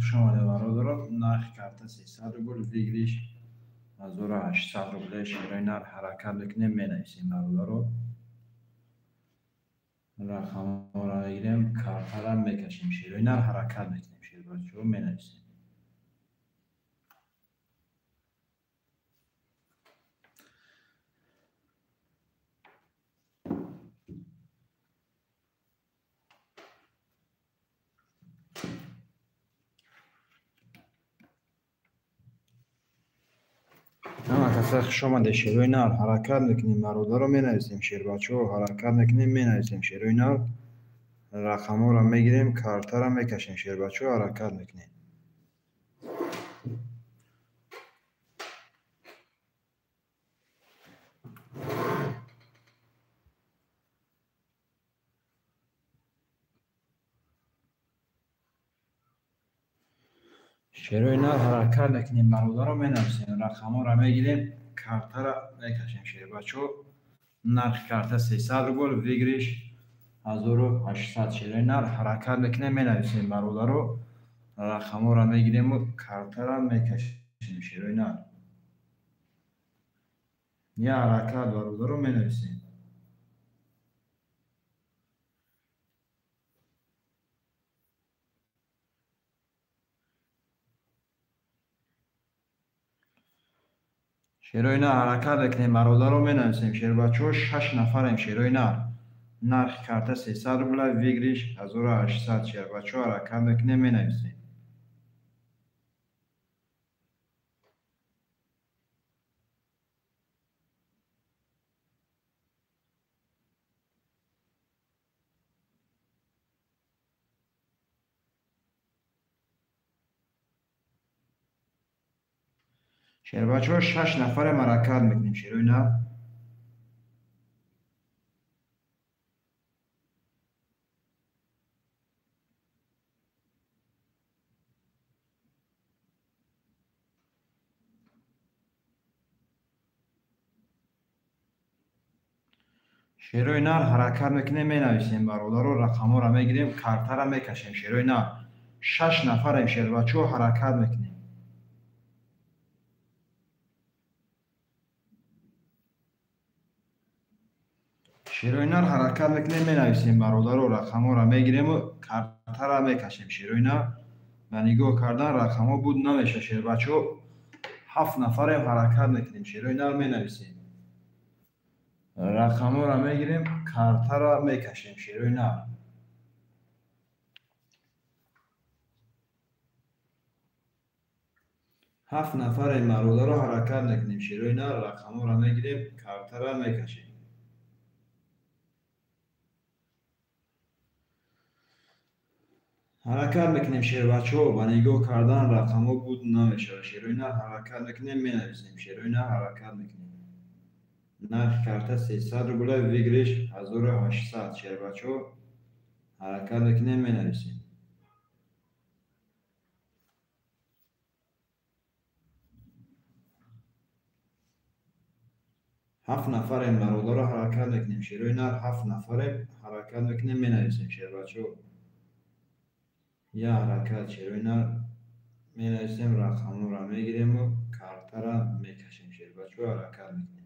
Хуш омадед, бародаро. Нархи карта 300 рубл, выигрыш 1800 рубле. Шерои нар ҳаракат мекунем, менависем, бародаро. Рақамҳоро мегирем, картара мекашем. Шерои нар ҳаракат мекунем, шербачаҳо, менависем. Ҳама хуш омадед, шерои нар ҳаракат мекунем, бародаро, менависем, шербачаҳо, ҳаракат мекунем, менависем, шерои нар рақамҳоро мегирем, картара мекашем, шербачаҳо, ҳаракат мекунем. Шерои нар ҳаракат мекунем, бародаро, менависем, рақамҳоро мегирем, картара мекашем, шербачаҳо. Нархи карта 300 рубл, выигрыш 1800. Шерои нар ҳаракат мекунем, менависем, бародаро, рақамҳоро мегирему картара мекашем, шерои нар. Я ҳаракат, бародаро, менависем. Шерои нар ҳаракат мекунем, бародаро, менависем, шербачаҳо, 6 нафарем, шерои нар. Нархи карта 300 рубла, выигрыш 1800. Шербачаҳо, ҳаракат мекунем, менависем. Шербачаҳо, 6 нафарем, ҳаракат мекунем, шерои нар. Шерои нар ҳаракат мекунем, менависем, бародаро, рақамҳоро мегирем, картара мекашем, шерои нар. 6 нафарем, шербачаҳо, ҳаракат мекунем. Шерои нар ҳаракат мекунем, менависем, бародаро, рақамҳоро мегирему картара мекашем, шерои нар. Ба нигоҳ кардан рақамҳо буд намешавад, шербачаҳо. 7 нафарем, ҳаракат мекунем, шерои нар, менависем. Рақамҳоро мегирем, картара мекашем, шерои нар. 7 нафарем, бародаро, ҳаракат мекунем, шерои нар, рақамҳоро мегирем, картара мекашем. Ҳаракат мекунем, шербачаҳо, ба нигоҳ кардан рақамҳо буд намешавад. Шерои нар ҳаракат мекунем, менависем, шерои нар ҳаракат мекунем. Нархи карта 300 рубла, выигрыш 1800. Шербачаҳо, ҳаракат мекунем, менависем. 7 нафарем, бародаро, ҳаракат мекунем, шерои нар. 7 нафарем, ҳаракат мекунем, менависем, шербачаҳо. Я ҳаракат, шерои нар, менависем, рақамҳоро мегирему картара мекашем, шербачаҳо, ҳаракат мекунем.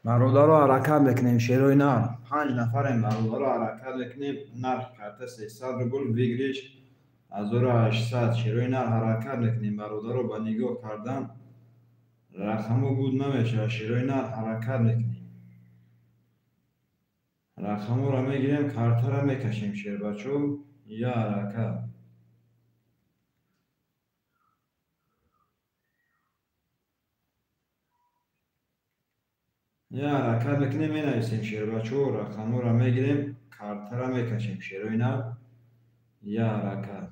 Бародаро, ҳаракат мекунем, шерои нар. 5 нафарем, бародаро, ҳаракат мекунем. Нархи карта 300 рубл, выигрыш 1800. Шерои нар ҳаракат мекунем, бародаро, ба нигоҳ кардан рақамҳо буд намешавад. Шерои нар ҳаракат мекунем. Рақамҳоро мегирем, картара мекашем, шербачаҳо. Я ҳаракат. Я ҳаракат мекунем, менависем, шербачаҳо, рақамҳоро мегирем, картара мекашем, шерои нар. Я ҳаракат.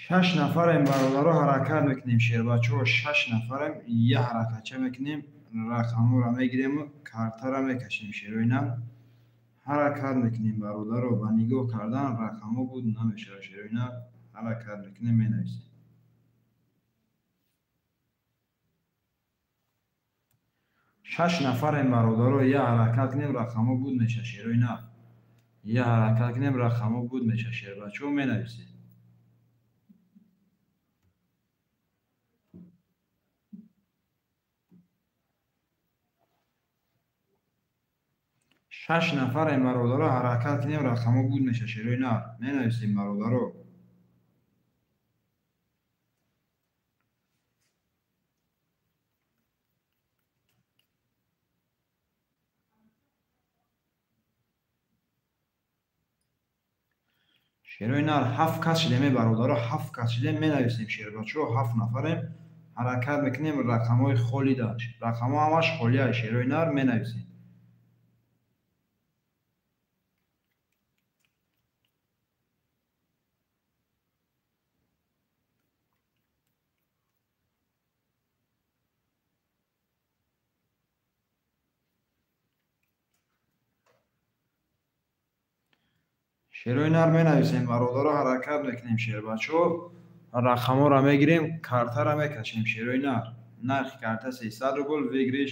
6 нафарем бародаро, ҳаракат мекунем шербачаҳо, 6 нафарем, я ҳаракатча мекунем, рақамҳоро мегирему картаро мекашем шерои нар. Ҳаракат мекунем бародаро, ба нигоҳ кардан рақамҳо буд намешавад шерои нар. Ҳаракат мекунем, менависем. 6 нафарем бародаро, я ҳаракат кунем, рақамҳо буд мешавад шерои нар. Я ҳаракат кунем, рақамҳо буд мешавад шербачаҳо, менависем. 6 нафарем бародаро, ҳаракат кунем, рақамҳо буд мешавад шерои нар. Менависем бародаро. Шерои нар 7 кас шудем бародаро, 7 кас шудем, менависем шербачаҳо, 7 нафарем, ҳаракат мекунем, рақамҳои холида, рақамҳо ҳамаш холия, шерои нар менависем. Шерои нар менависем бародаро, ҳаракат мекунем шербачаҳо, рақамҳоро мегирем, картаро мекашем шерои нар. Нархи карта 300 рубл, выигрыш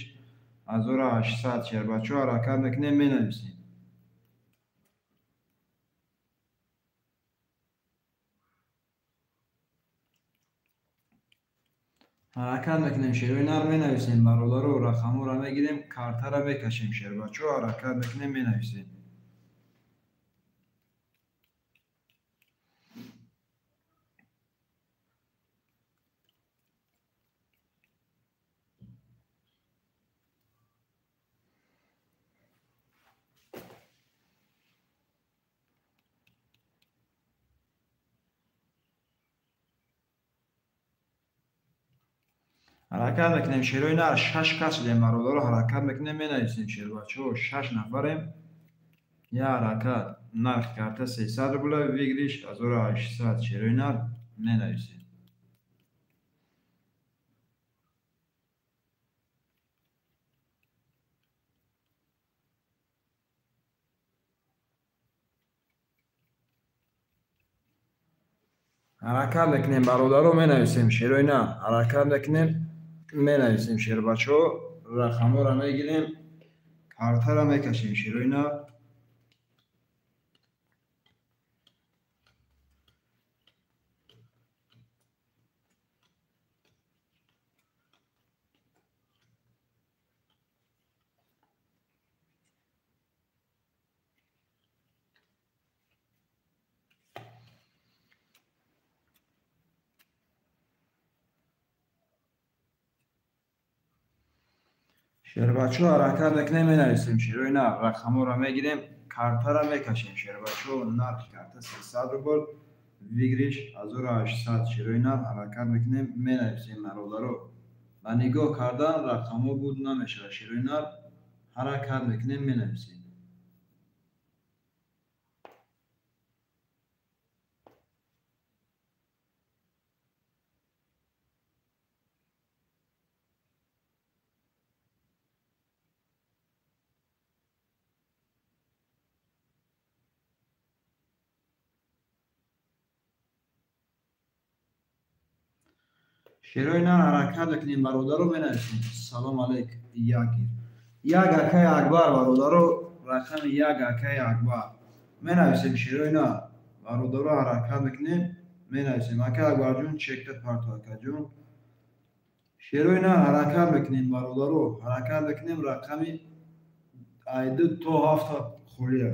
1800 шербачаҳо, ҳаракат мекунем, менависем. Ҳаракат мекунем шерои нар, менависем бародаро, рақамҳоро мегирем, картаро мекашем шербачаҳо, ҳаракат мекунем, менависем. Ҳаракат мекунем шерои нар, 6 кас шудем бародаро, ҳаракат мекунем, менависем шербачаҳо, 6 нафарем, я ҳаракат. Нархи карта 300 рубла, выигрыш 1800 шерои нар, менависем. Ҳаракат мекунем бародаро, менависем шерои нар. Ҳаракат мекунем, менависем шербачаҳо, рақамҳоро мегирем, картаро мекашем шерои нар. Шербачаҳо, ҳаракат мекунем, менависем шерои нар, рақамҳоро мегирем, картаро мекашем шербачаҳо. Нархи карта 300 рубл, выигрыш 1800 шерои нар. Ҳаракат мекунем, менависем бародаро. Ба нигоҳ кардан рақамҳо буд намешавад шерои нар. Ҳаракат мекунем, менависем. Шерои нар ҳаракат мекунем бародаро, менависем. Салом алейк, ягир. Як акаи Акбар бародаро, рақами як акаи Акбар. Менависем шерои нар. Бародаро ҳаракат мекунем, менависем. Акаи Акбарҷон, чекта парто акаҷон. Шерои нар ҳаракат мекунем бародаро, ҳаракат мекунем, рақами 2 то 7 холия.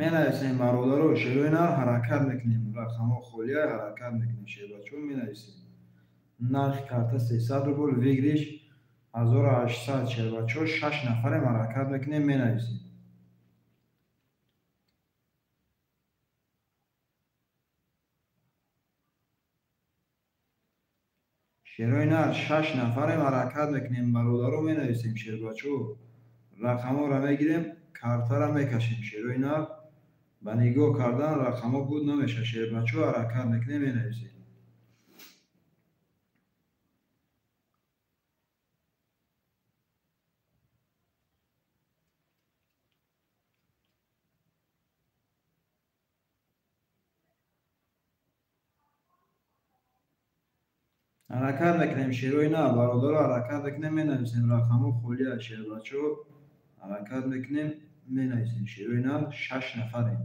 Менависем бародаро, шерои нар ҳаракат мекунем, рақамҳо холия, ҳаракат мекунем шербачаҳо, менависем. Нархи карта 300 рубл, выигрыш 1800 шербачаҳо, 6 нафарем, ҳаракат мекунем, менависем. Шерои нар 6 нафарем ҳаракат мекунем бародаро, менависем шербачо. Рақамҳоро мегирем, картара мекашем шерои нар. Ба нигоҳ кардан рақамҳо буд намешавад шербачо, ҳаракат мекунем, менависем. Ҳаракат мекунем шерои нар бародаро, ҳаракат мекунем, менависем. Рақамҳо холия шербачо, ҳаракат мекунем, менависем шерои нар. 6 нафарем.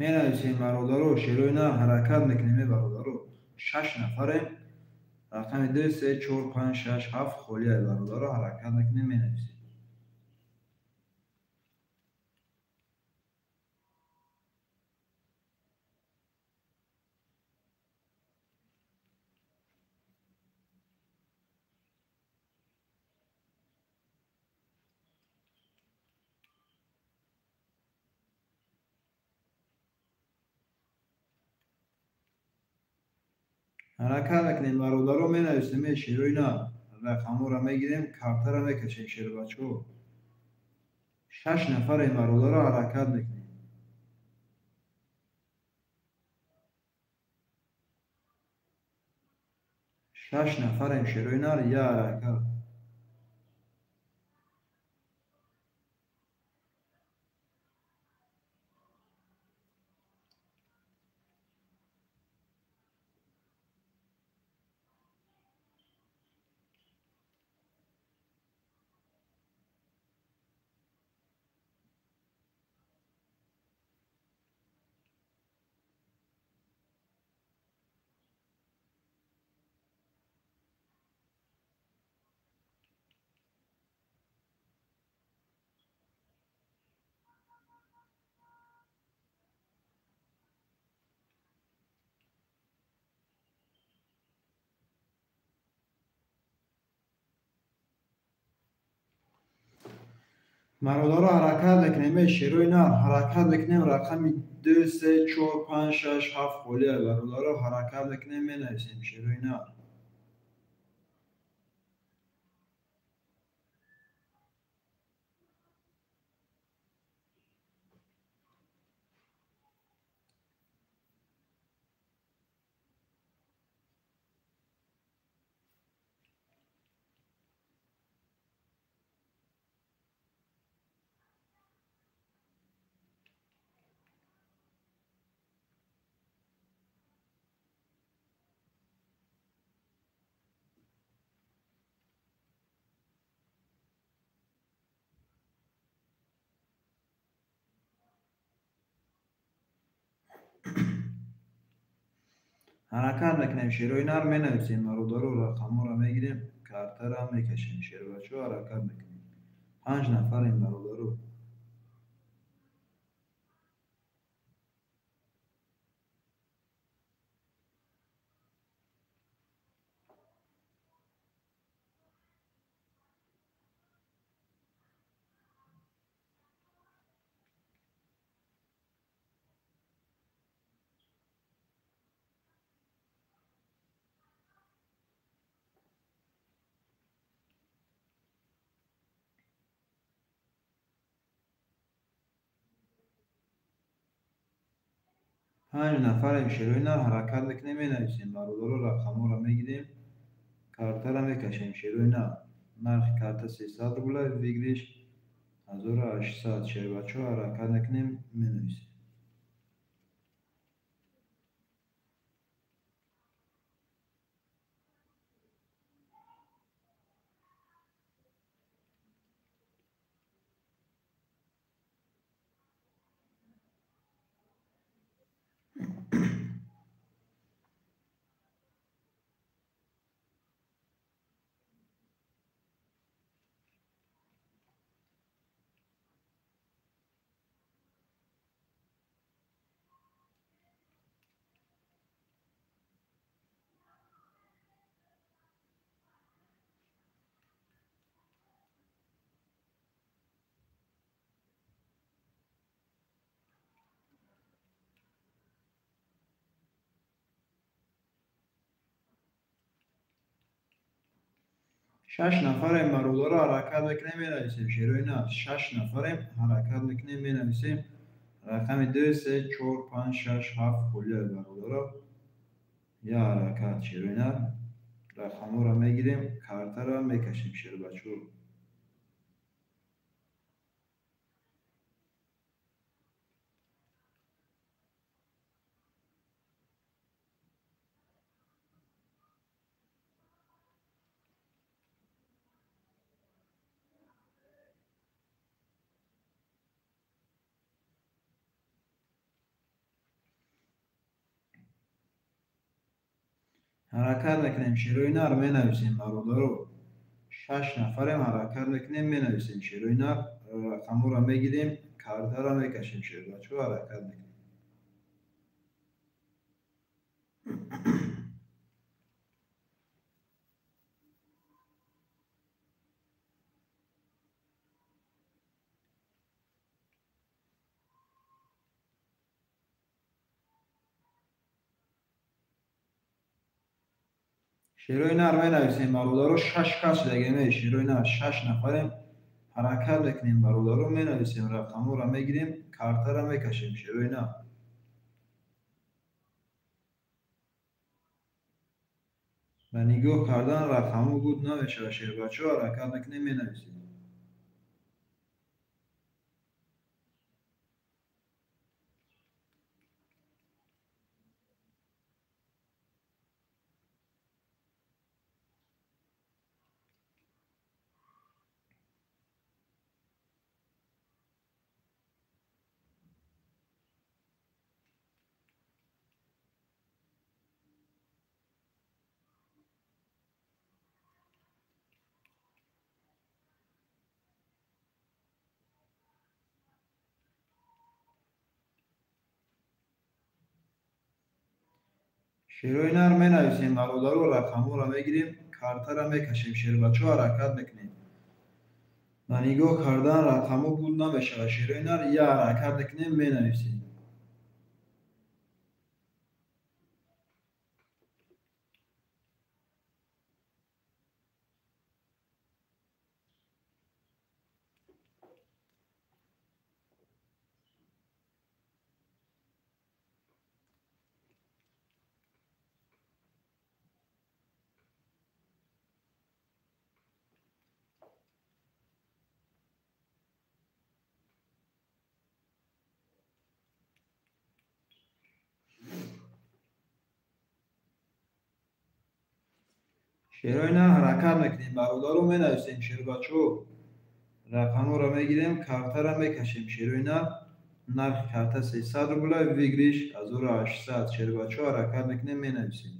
Менависем бародаро, шерои нар ҳаракат мекунем бародаро. 6 нафарем. Рақами 2 3 4 5 6 7 холия бародаро, ҳаракат мекунем, менависем. Ҳаракат мекунем бародаро, менависем шерои нар. Рақамҳоро мегирем, картара мекашем шербачо. 6 нафарем бародаро, ҳаракат мекунем. 6 нафарем шерои нар, я ҳаракат. Бародаро, ҳаракат мекунем шерои нар, ҳаракат мекунем. Рақами 2 3 4 5 6 7 холия бародаро, ҳаракат мекунем, менависем шерои нар. Ҳаракат мекунем шерои нар, менависем бародаро, рақамҳоро мегирем, картара мекашем шербачо, ҳаракат мекунем. 5 нафарем бародаро. 5 нафарем шерои нар, ҳаракат мекунем, менависем бародаро, рақамҳоро мегирем, картара мекашем шерои нар. Нархи карта 300 рубла, выигрыш 1800 шербачо, ҳаракат мекунем, менависем. Шаш нафарем бародаро, ҳаракат мекунем, менависем шерои нар. Шаш нафарем, ҳаракат мекунем, менависем. Рақами 2, 3, 4, 5, 6, 7 холия бародаро. Я ҳаракат шерои нар. Рақамҳоро мегирем, картаро мекашем шербачо. Ҳаракат мекунем, шерои нар менависем бародаро. Шаш нафарем, ҳаракат мекунем, менависем шерои нар. Рақамҳоро мегирем, картаро мекашем шербачо, ҳаракат мекунем. Шерои нар менависем бародаро, шаш кас шудагем, шерои нар, шаш нафарем, ҳаракат мекунем бародаро, менависем, рақамҳоро мегирем, картаро мекашем шерои нар. Ба нигоҳ кардан рақамҳо буд намешавад шербачо, ҳаракат мекунем, менависем. Шерои нар менависем бародаро, рақамҳоро мегирем, картаро мекашем шербачо, ҳаракат мекунем. Ба нигоҳ кардан рақамҳо буд намешавад шерои нар, я ҳаракат мекунем, менависем. Шерои нар ҳаракат мекунем бародаро, менависем шербачо. Рақамҳоро мегирем, картаро мекашем шерои нар. Нархи карта 300 рубла, выигрыш 1800 шербачо, ҳаракат мекунем, менависем.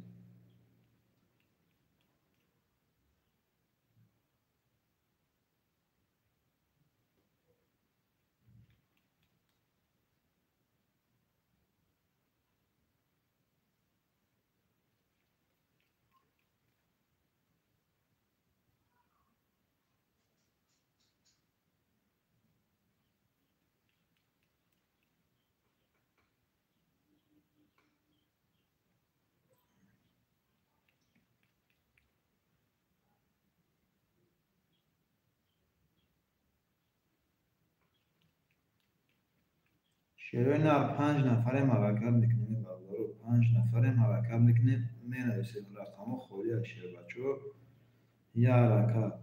Шерои нар панҷ нафарем, ҳаракат мекунем бародаро, панҷ нафарем, ҳаракат мекунем, менависем. Рақамҳо холия шербачо, я ҳаракат.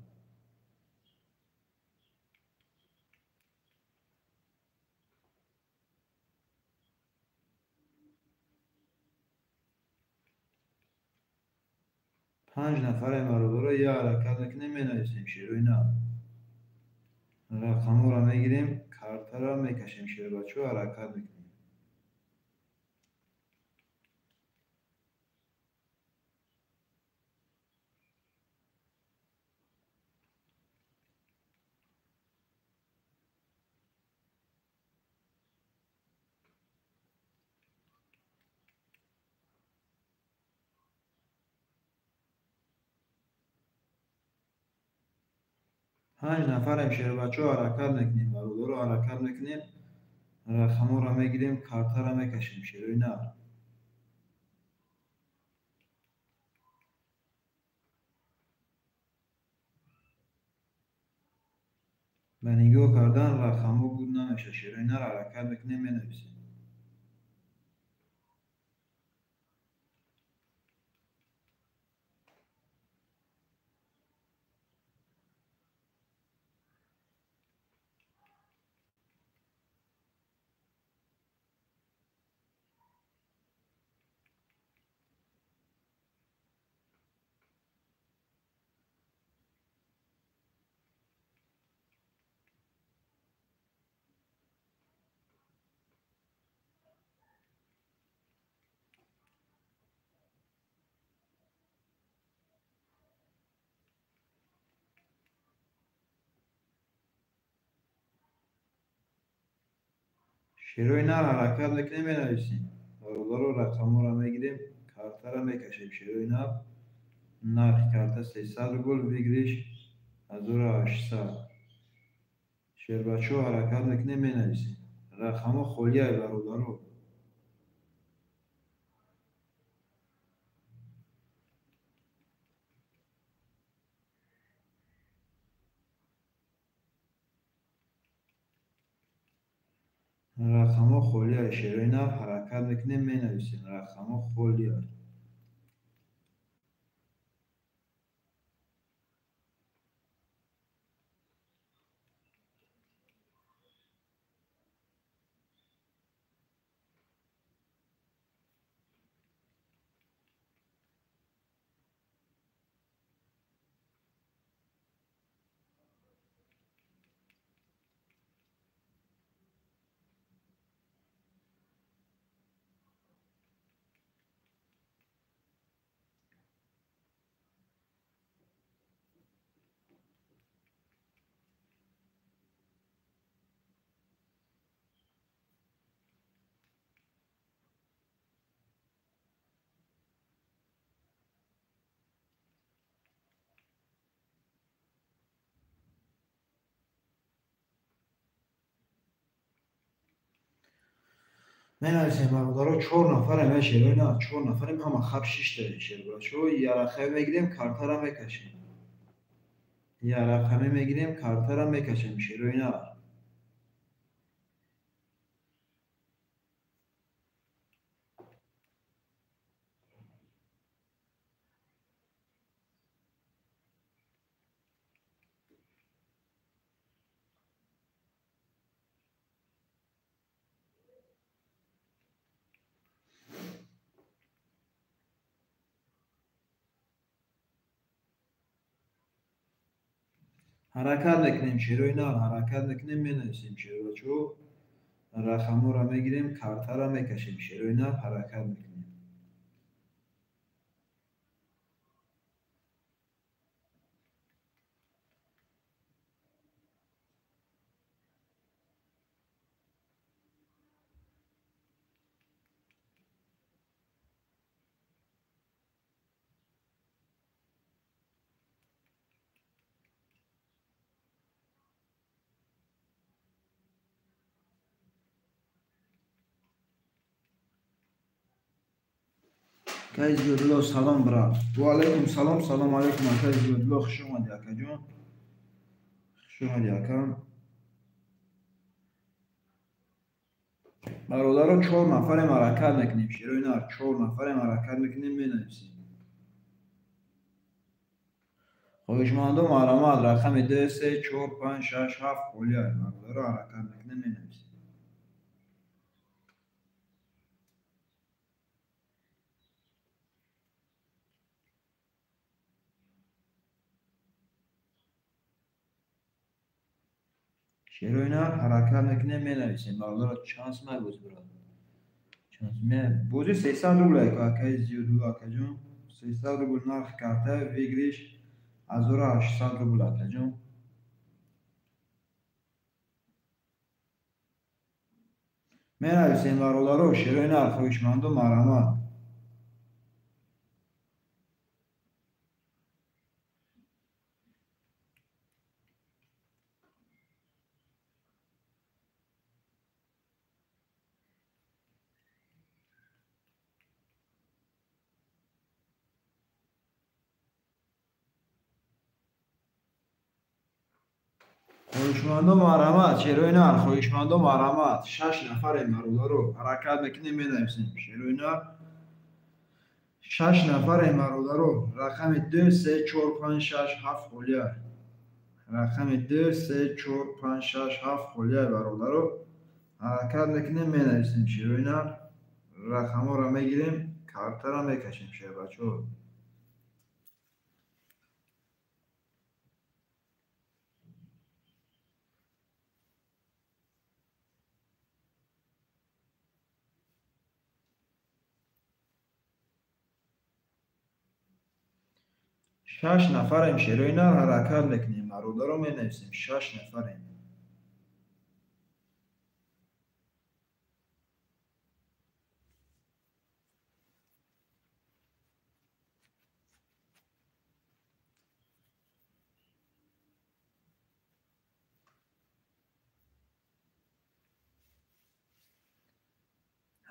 Панҷ нафарем бародаро, я ҳаракат мекунем, менависем шерои нар. Рақамҳоро мегирем, картаро мекашем шербачо, ҳаракат мекунем. Панҷ нафарем шербачо, ҳаракат мекунем бародаро, ҳаракат мекунем, рақамҳоро мегирем, картаро мекашем шерои нар. Ба нигоҳ кардан рақамҳо буд намеша. Шерои нар ҳаракат мекунем, менависем. Шерои нар ҳаракат мекунем, менависем. Бародаро, рақамҳоро мегирем, картаро мекашем. Шерои нар нархи карта 300 рубл, выигрыш 1800. Шербачо ҳаракат мекунем, менависем. Рақамҳо холиай, бародаро. Рақамҳо холиай. Шерои нар ҳаракат мекунем, менависем. Рақамҳо холиай. Менависем, бародаро, 4 нафарем, э шерои нар, 4 нафарем, ҳама хаб шиштаем, шербачо, ярақаме мегирем, картара мекашем. Ярақаме мегирем, картара мекашем, шерои нар. Ҳаракат мекунем, шерои нар, ҳаракат мекунем, менависем, шербачо, рақамҳоро мегирем, картаро мекашем, шерои нар ҳаракат мекунем. Акай Зиёдулло, салом, брат. Ва алайкум салом, салом алайкум, акай Зиёдулло, хуш омадӣ, акаҷон. Хуш омадӣ, ака. Бародаро, 4 нафарем ҳаракат мекунем, шерои нар, 4 нафарем ҳаракат мекунем, менависем. Хоҳишмандо, марҳамат, рақами 2, 3, 4, 5, 6, 7 холиай. Бародаро, ҳаракат мекунем, менависем. Шерои нар ҳаракат мекунем, менависем. Бародаро, чанд сумай бози, брат? Чанд сумай? Бози 300 рубл, акаи Зиёдулло, акаҷон. 300 рубл нархи карта, выигрыш 1800 рубл, акаҷон. Менависем, бародаро, шерои нар, хоҳишмандо, марҳамат. Хоҳишмандо марҳамат, шерои нар, хоҳишмандо марҳамат. 6 нафарем бародаро, ҳаракат мекунем, менависем. Шерои нар. 6 нафарем бародаро, рақами 2 3 4 5 6 7 холия. Рақами 2 3 4 5 6 7 холия бародаро. Ҳаракат мекунем, менависем шерои нар. Рақамҳоро мегирем, картаро мекашем шербачаҳо. Шаш нафарем шерои нар, ҳаракат мекунем бародаро, менависем. 6 нафарем.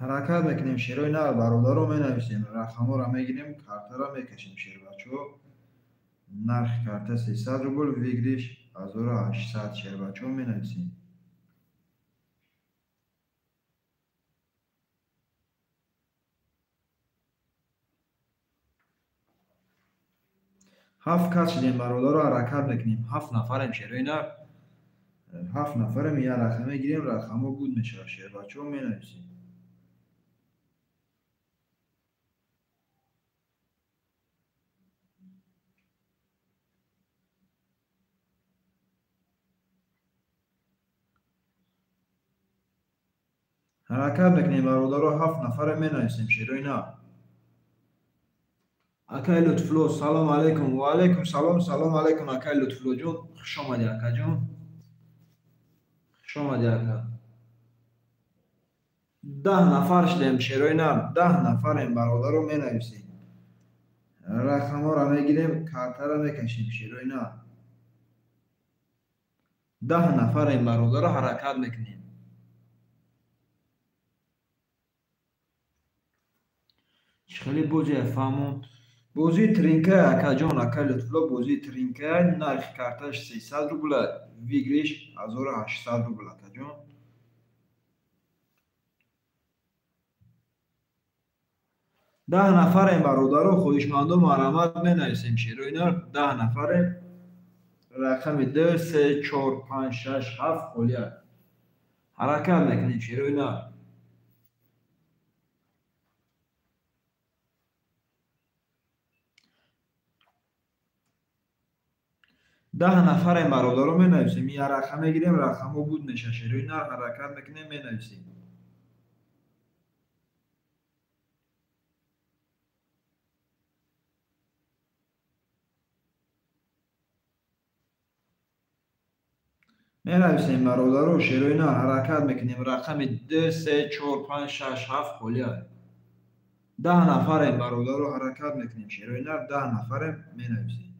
Ҳаракат мекунем шерои нар бародаро, менависем. Рақамҳоро мегирем, картаро мекашем шербачаҳо. Нархи карта 300 рубл, выигрыш 1800 шербачаҳо, менависем. Ҳафт кас шидем бародаро, ҳаракат мекунем. 7 нафарем шерои нар. 7 нафарем, як рақам мегирем, рақамҳо буд мешавад шербачаҳо, менависем. Ҳаракат мекунем бародаро, 7 нафаре менависем шерои нар. Акай Лутфулло, салом алейкум. Ва алейкум салом, салом алейкум акай Лутфулло ҷон. Хуш омадӣ акаҷон. Хуш омадӣ ака. 10 нафар шудем шерои нар, 10 нафарем бародаро, менависем. Рақамҳоро мегирем, картаро мекашем шерои нар. 10 нафарем бародаро, ҳаракат мекунем. Хеле бозӣ фаҳмон. Бозии тринка акаҷон, акай Лутфулло, бозии тринка, нархи карташ 300 рубл, выигрыш 1800 рубл акаҷон. 10 нафарем бародаро, хоҳишмандо марҳамат, менависем шерои нар. 10 нафарем. Рақами 2 3 4 5 6 7 холия. Ҳаракат мекунем шерои нар. 10 нафарем бародаро, менависем. Як рақам мегирем, рақамҳо буд мешавад шерои нар, ҳаракат мекунем, менависем. Менависем бародаро, шерои нар, ҳаракат мекунем. Рақами 2 3 4 5 6 7 холия. 10 нафарем бародаро, ҳаракат мекунем шерои нар. 10 нафарем, менависем.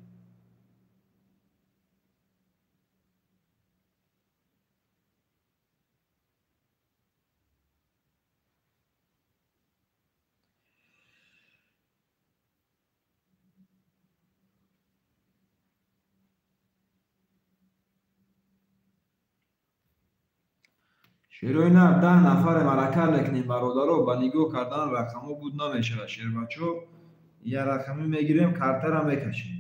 Шерои нар, 10 нафарем, ҳаракат мекунем бародаро. Ба нигоҳ кардан рақамҳо буд намешавад шербачаҳо. Як рақамӣ мегирем, картаро мекашем.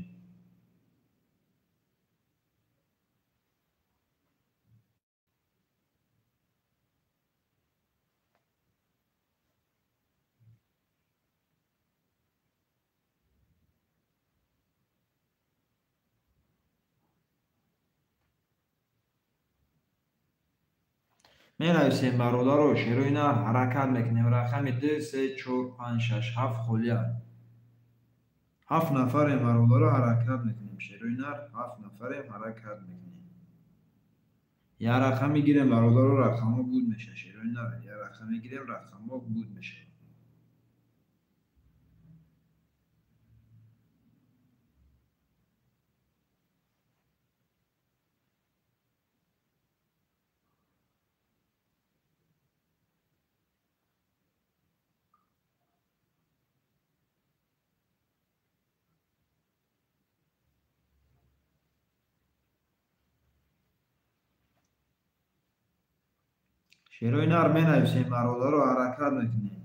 Менависем бародаро, шерои нар, ҳаракат мекунем. Рақами 2 3 4 5 6 7 холия. 7 нафарем бародаро, ҳаракат мекунем шерои нар. 7 нафарем, ҳаракат мекунем. Як рақам мегирем бародаро, рақамҳо буд мешавад шерои нар. Як рақам мегирем, рақамҳо буд мешавад. Шерои нар менависем, бародаро, ҳаракат мекунем.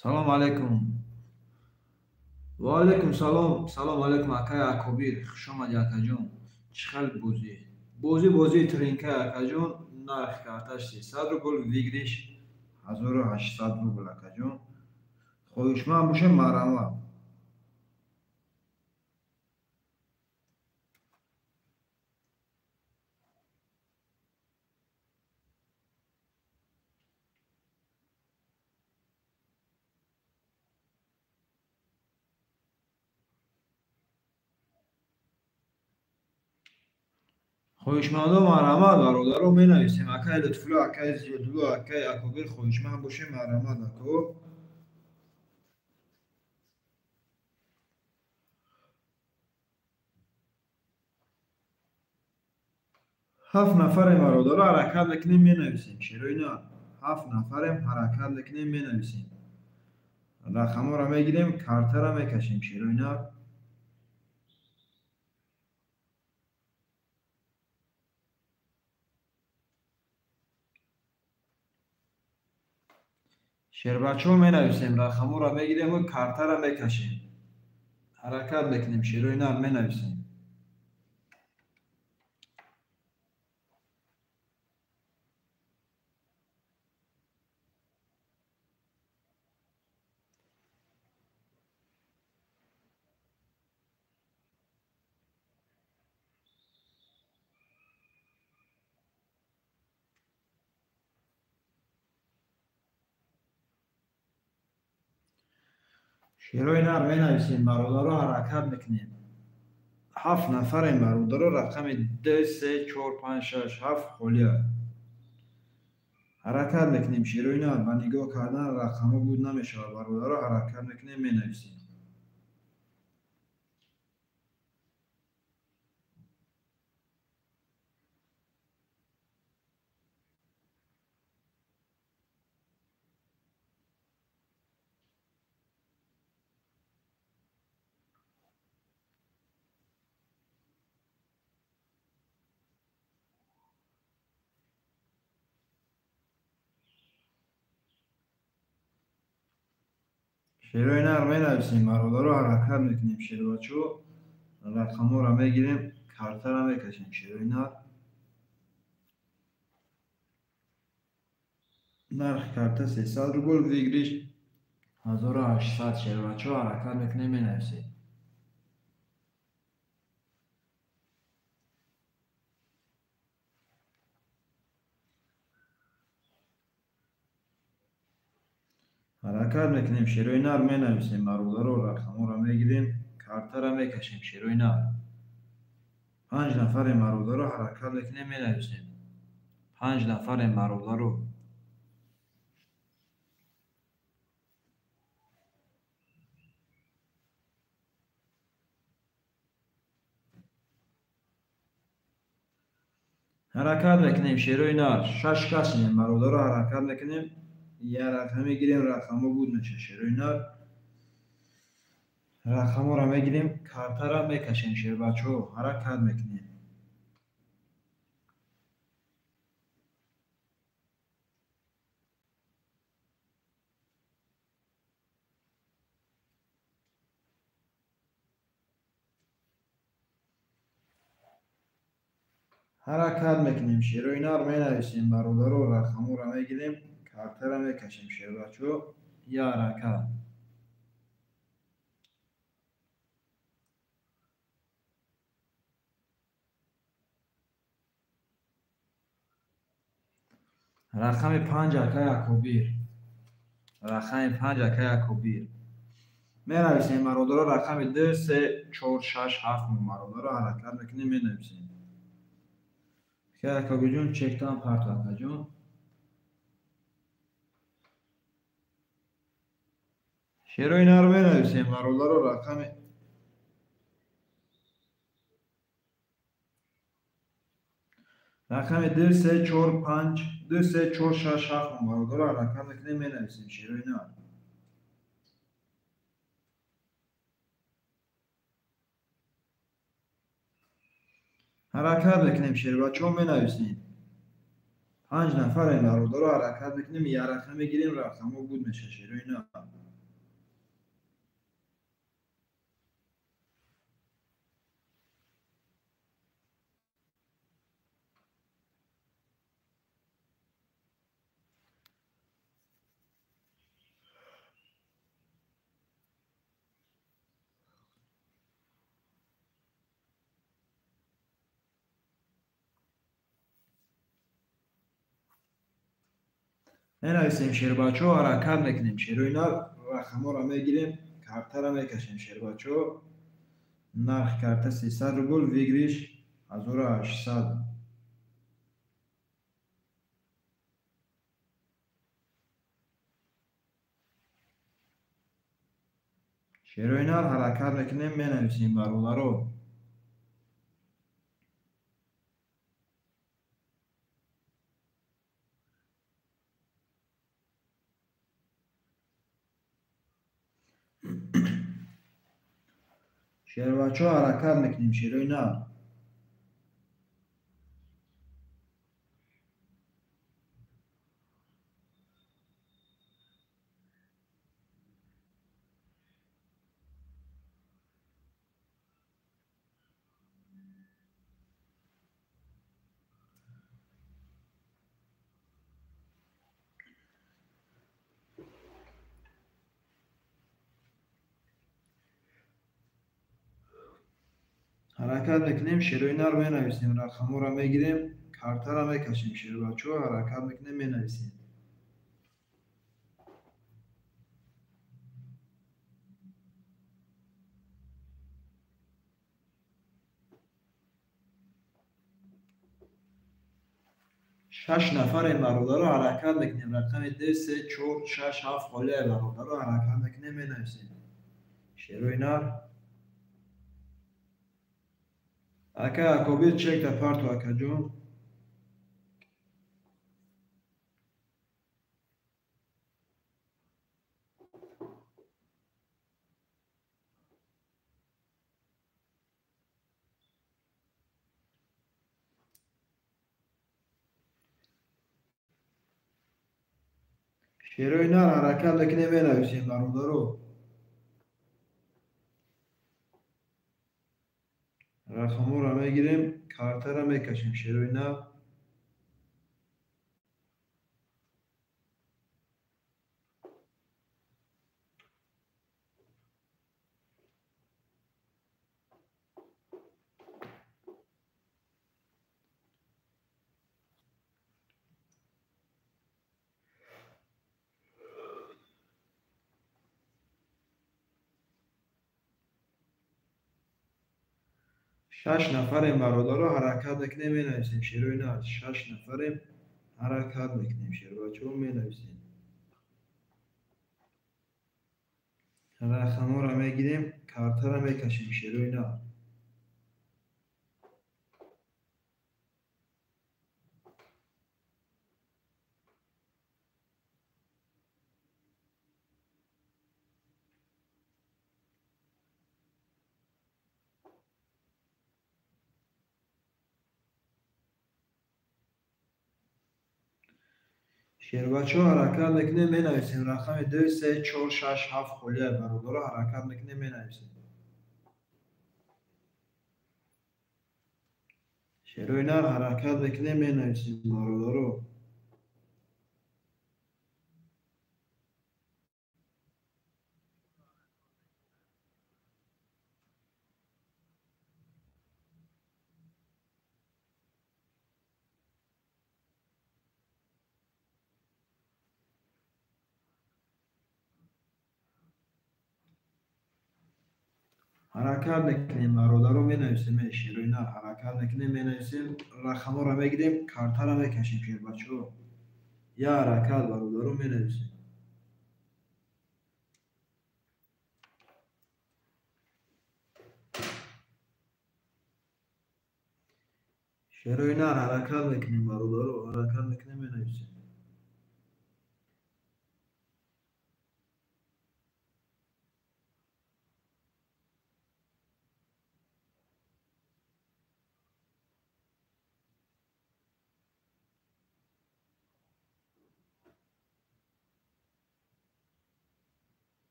Салом алейкум. Ва алейкум салом. Салом алейкум, акай Акобир. Хуш омадӣ, акаҷон. Чӣ хел бозӣ? Бозӣ бозии тринка, акаҷон. Нархи карташ 300 рубл, выигрыш 1800 рубл, акаҷон. Хоҳишманд бошем, марҳамат. Хоҳишмандо, марҳамат, бародаро, менависем. Акай Лутфулло, акай Зиёдулло, акай Акобир, хоҳишманд бошем, марҳамат, ако. Ҳафт нафарем, бародаро, ҳаракат мекунем, менависем. Шерои нар. Ҳафт нафарем, ҳаракат мекунем, менависем. Рақамҳоро мегирем, картаро мекашем, шерои нар. Шербачо менависем, рақамҳоро мегирему картаро мекашем. Ҳаракат мекунем, шерои нар, менависем. Шерои нар менависем, бародаро, ҳаракат мекунем. Ҳафт нафарем, бародаро, рақами 2, 3, 4, 5, 6, 7 холия. Ҳаракат мекунем, шерои нар, ба нигоҳ кардан рақамҳо буд намешавад, бародаро, ҳаракат мекунем, менависем. Шерои нар менависем, бародаро, ҳаракат мекунем, шербачо, рақамҳоро мегирем, картаро мекашем, шерои нар. Нархи карта 300 рубл, выигрыш 1800, шербачо, ҳаракат мекунем, менависем. Ҳаракат мекунем, шерои нар, менависем, бародаро, рақамҳоро мегирем, картаро мекашем, шерои нар. Панҷ нафарем, бародаро, ҳаракат мекунем, менависем. Панҷ нафарем, бародаро. Ҳаракат мекунем, шерои нар. Шаш касем, бародаро, ҳаракат мекунем. Я рақам мегирем, рақамҳо буд меша, шерои нар. Рақамҳоро мегирем, картаро мекашем, шербачо, ҳаракат мекунем. Ҳаракат мекунем, шерои нар, менависем, бародаро, рақамҳоро мегирем, картаро мекашем, шербачо, я ҳаракат. Рақами 5, акай Акобир. Рақами 5, акай Акобир. Менависем, бародаро, рақами 2, 3, 4, 6, 7, бародаро, ҳаракат мекунем, менависем. Акай Акобирҷон, чектан парту, акаҷон. Шерои нар менависем, бародаро, рақами 2, 3, 4, 5, 2, 3, 4, 6, 7, бародаро, ҳаракат мекунем, менависем, шерои нар. Ҳаракат мекунем, шербачаҳо, менависем. 5 нафарем, бародаро, ҳаракат мекунем, як рақам мегирем, рақамҳо буд меша, шерои нар. Менависем, шербачаҳо, ҳаракат мекунем, шерои нар, рақамҳоро мегирем, картаро мекашем, шербачаҳо. Нархи карта 300 рубл, выигрыш 1800. Шерои нар, ҳаракат мекунем, менависем, бародаро. Шербачаҳо, ҳаракат мекунем, шерои нар. Ҳаракат мекунем, шерои нар, менависем, рақамҳоро мегирем, картаро мекашем, шербачаҳо, ҳаракат мекунем, менависем. Шаш нафарем, бародаро, ҳаракат мекунем, рақами 2, 3, 4, 6, 7 холия, бародаро, ҳаракат мекунем, менависем. Шерои нар. Ака Акобир, чекта парту, акаҷон. Шерои нар, ҳаракат мекунем, менависем, бародаро. Рақамҳоро мегирем, картаро мекашем, шерои нар. Шаш нафарем, бародаро, ҳаракат мекунем, менависем, шерои нар. 6 нафарем, ҳаракат мекунем, шербачаҳо, менависем. Рақамҳоро мегирем, картаро мекашем, шерои нар. Шербачаҳо, ҳаракат мекунем, менависем, рақами 2, 3, 4, 6, 7 холия, бародаро, ҳаракат мекунем, менависем. Шерои нар, ҳаракат мекунем, менависем, бародаро. Ҳаракат мекунем, бародаро, менависем, шерои нар, ҳаракат мекунем, менависем, рақамҳоро мегирем, картаро мекашем, шербачаҳо. Я ҳаракат, бародаро, менависем. Шерои нар, ҳаракат мекунем, бародаро, ҳаракат мекунем, менависем.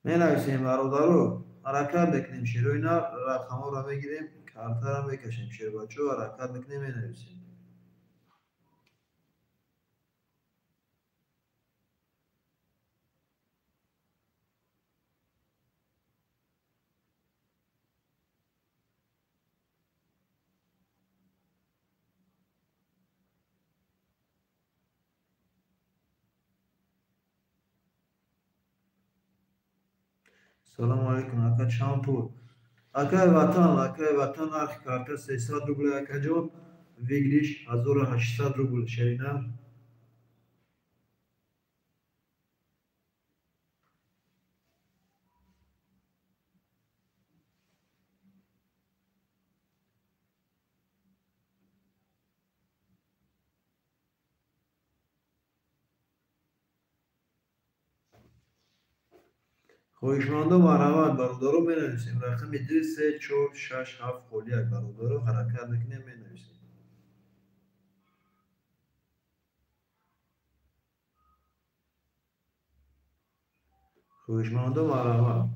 Менависем бародаро, ҳаракат мекунем шерои нар, рақамҳоро мегирем, картаро мекашем шербачо, ҳаракат мекунем, менависем. Салому алейкум, ака чанд пул? Акай ватан, нархи карта 300 рубл, акаҷон, выигрыш 1800 рубл, шерина. Хоҳишмандо марҳамат, бародаро, менависем. Рақами 2, 3, 4, 6, 7 холӣ як, бародаро, ҳаракат мекунем, менависем. Хоҳишмандо марҳамат.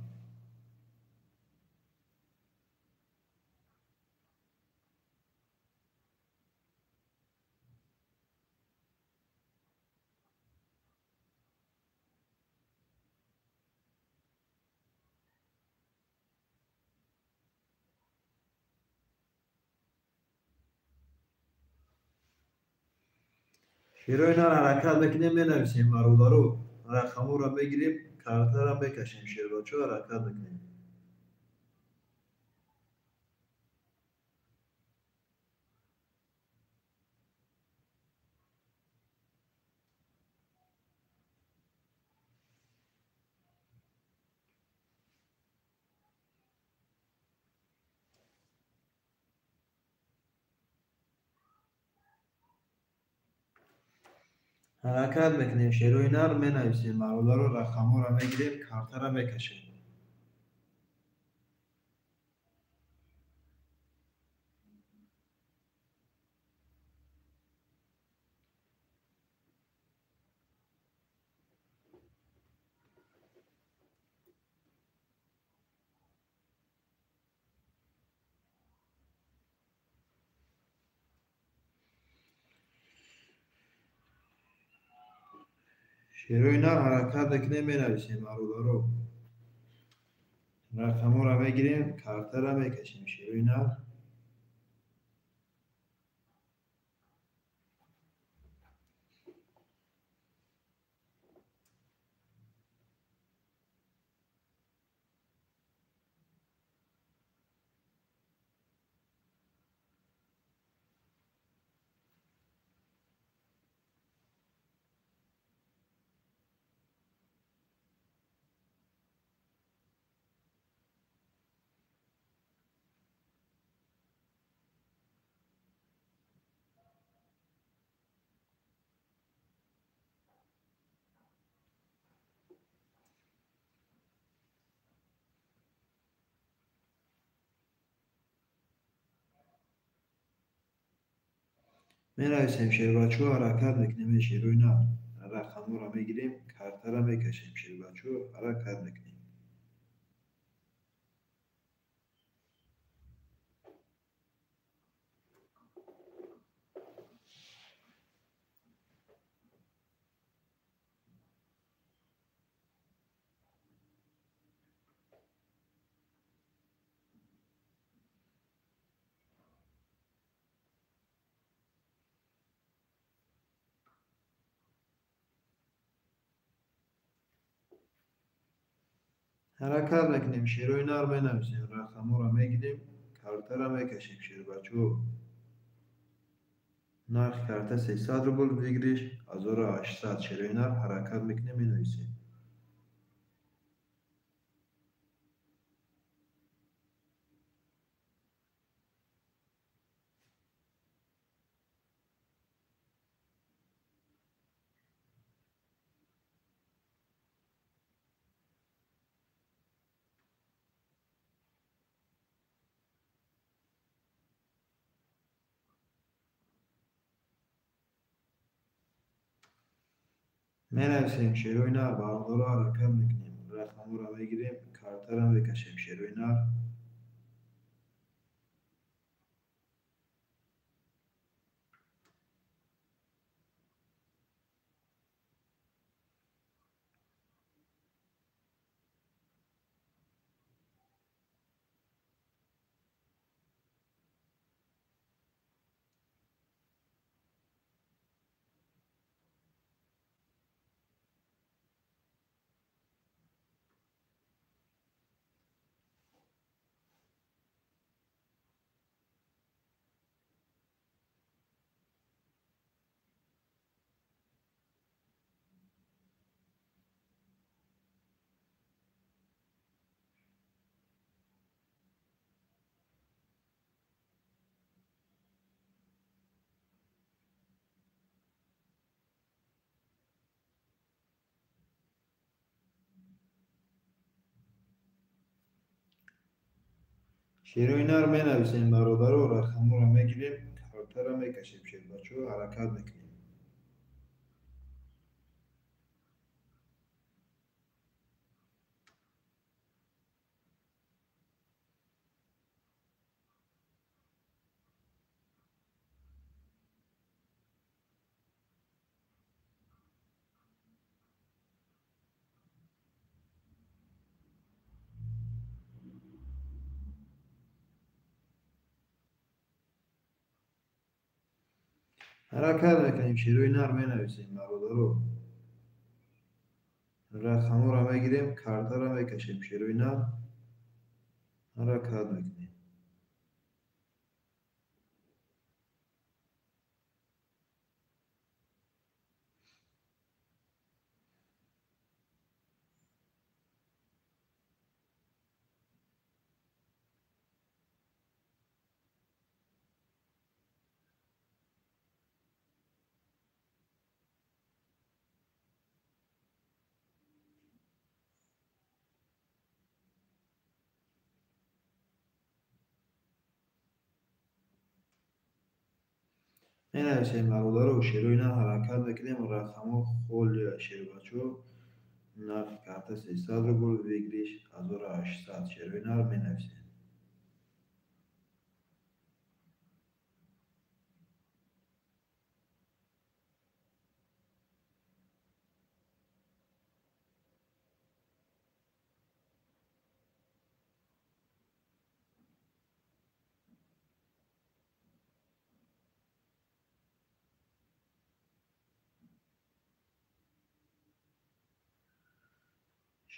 Шерои нар ҳаракат мекунем, менависем бародаро, рақамҳоро мегирем, картаро мекашем, шербачо, ҳаракат мекунем. Ҳаракат мекунем, шерои нар, менависем бародаро, рақамҳоро мегирем, картаро мекашем. Шерои нар ҳаракат мекунем, менависем бародаро, рақамҳоро мегирем, картаро мекашем, шерои нар. Менависем шербачо, ҳаракат мекунем, шерои нар, рақамҳоро мегирем, картаро мекашем, шербачо, ҳаракат мекунем. Ҳаракат мекунем, шерои нар, менависем, рақамҳоро мегирем, картаро мекашем, шербачо. Нархи карта 300 рубл, выигрыш 1800, шерои нар, ҳаракат мекунем, менависем. Менависем шерои нар, бародаро, ҳаракат мекунем, Рақамҳоро мегирем, картаро мекашем шерои нар. Шерои нар менависем бародаро, рақамҳоро мегирем, картаро мекашем шербачаҳо, ҳаракат мекунем. Ҳаракат мекунем, шерои нар менависем бародаро. Рақамҳоро мегирем, картаро мекашем шерои нар. Ҳаракат мекунем. Менависем бародаро, шерои нар ҳаракат мекунем, рақамҳо холия шербачаҳо. Нархи карта 300 рубл, выигрыш 1800. Шерои нар менависем.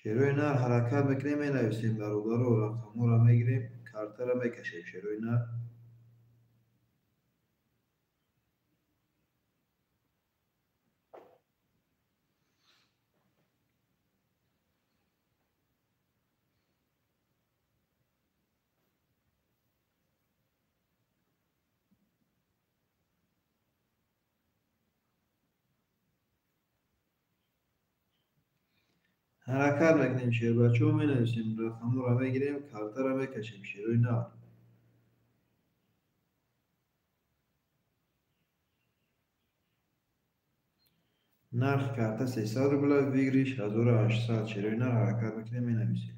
Шерои нар ҳаракат мекунем, менависем бародаро, рақамҳоро мегирем, картаро мекашем шерои нар. Ҳаракат мекунем шербачаҳо, менависем, рақамҳоро мегирем, картаро мекашем шерои нар. Нархи карта 300 рубла, выигрыш 1800. Шерои нар ҳаракат мекунем, менависем.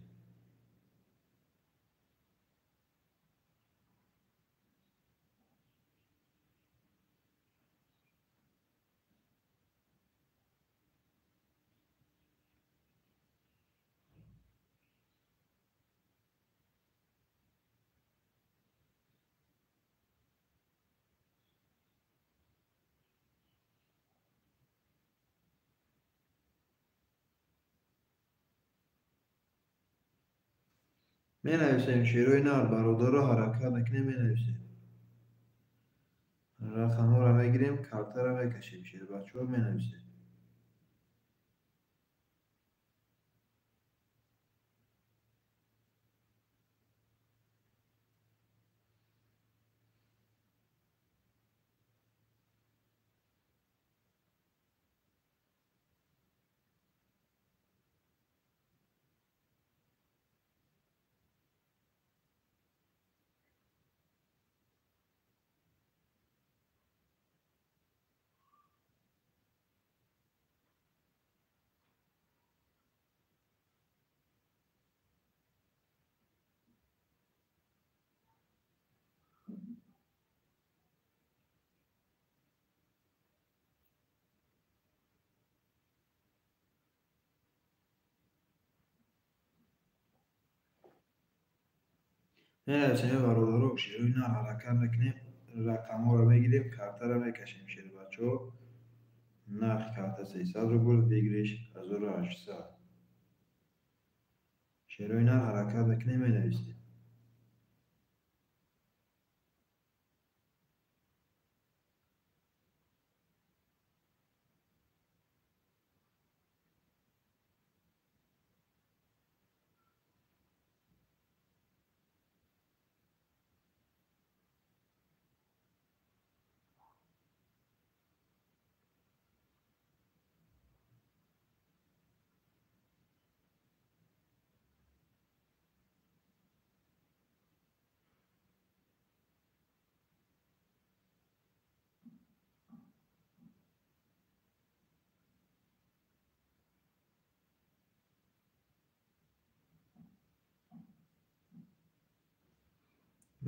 Менависем шерои нар бародаро, ҳаракат мекунем, менависем. Рақамҳоро мегирем, картаро мекашем шербачаҳо, менависем. Менависем бародаро, шерои нар ҳаракат мекунем, рақамҳоро мегирем, картаро мекашем шербачаҳо. Нархи карта 300 рубл, выигрыш 1800. Шерои нар ҳаракат мекунем, менависем.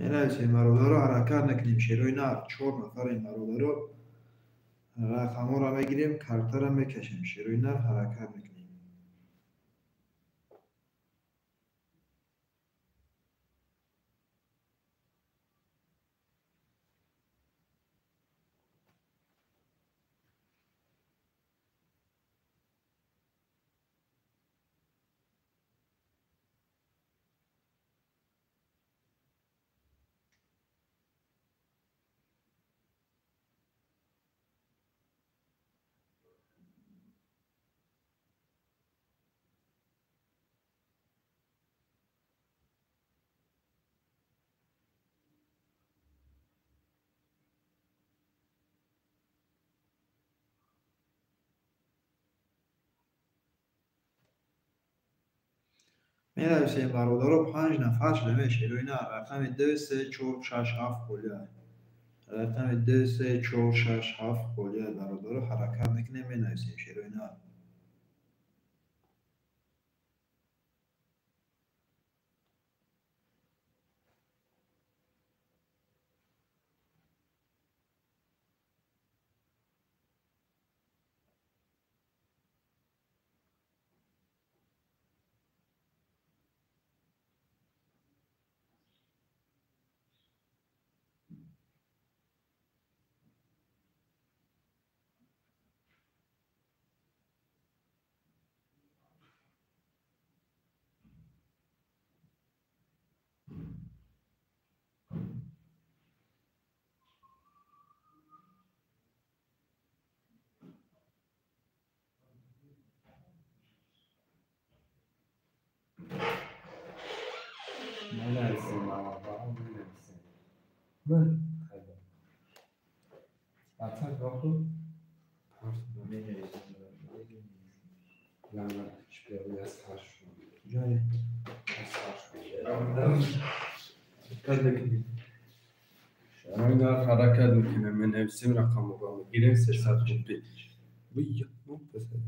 Менависем бародаро, ҳаракат мекунем шерои нар. 4 нафарем бародаро, рақамҳоро мегирем, картаро мекашем. Шерои нар ҳаракат мекунем. Менависем бародаро, 5 нафар шудем шерои нар. Рақами 2 3 4 6 7 холия. Рақами 2 3 4 6 7 холия бародаро, ҳаракат мекунем, менависем шерои нар. Менависем бародаро, менависем. Ҳаракат мекунем, менависем, рақамҳоро мегирем, 300 рубл.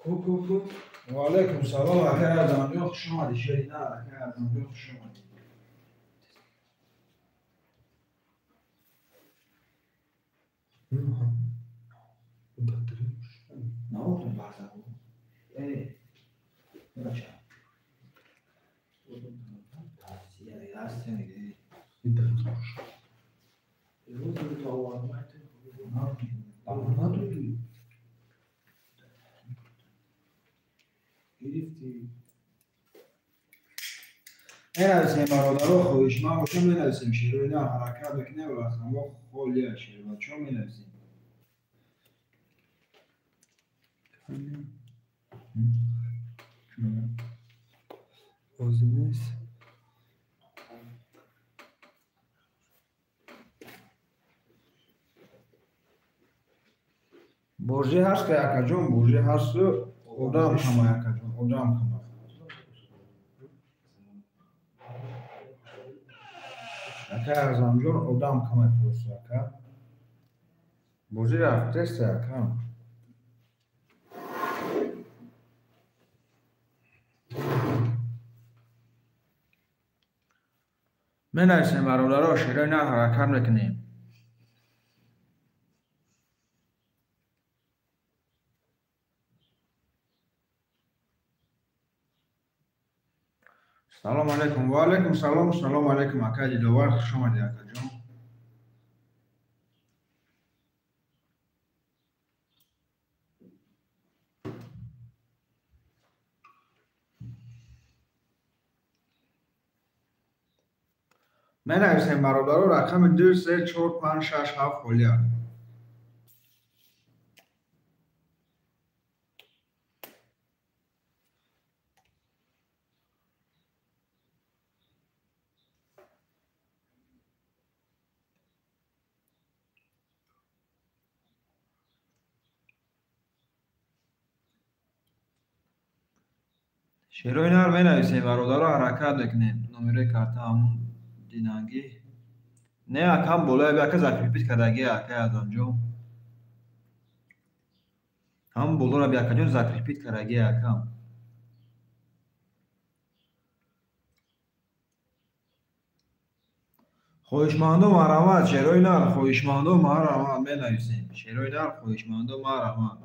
Ку. Ва алайкум салом, акай Азамҷон, хуш омадӣ. Шери нар, акай Азамҷон, хуш омадӣ. Менависем бародаро, хоҳишманд бошем, менависем шерои нар, ҳаракат мекунем, рақамҳо холия шербачаҳо менависем. Бозӣ нест. Бозӣ ҳаст, акаҷон, бозӣ ҳасту одам кама, акаҷон, одам кама. Ака Азамҷон, одам кама просто, ака. Бозӣ рафтест, ака. Менависем бародаро, шерои нар, ҳаракат мекунем. Салом алейкум. Ва алейкум салом, салом алейкум, ака Диловар, хуш омадӣ, акаҷон. Менависем бародаро, рақами 2, 3, 4, 5, 6, 7 холия. Шерои нар менависем бародаро, ҳаракат мекунем. Номерои карта ҳамун динангӣ. Не, акам болоя би, ака закрепить кардаги, акай Азамҷон. Ҳамун болоро би, акаҷон, закрепить кардаги, акам. Хоҳишмандо марҳамат, шерои нар, хоҳишмандо марҳамат, менависем. Шерои нар, хоҳишмандо марҳамат.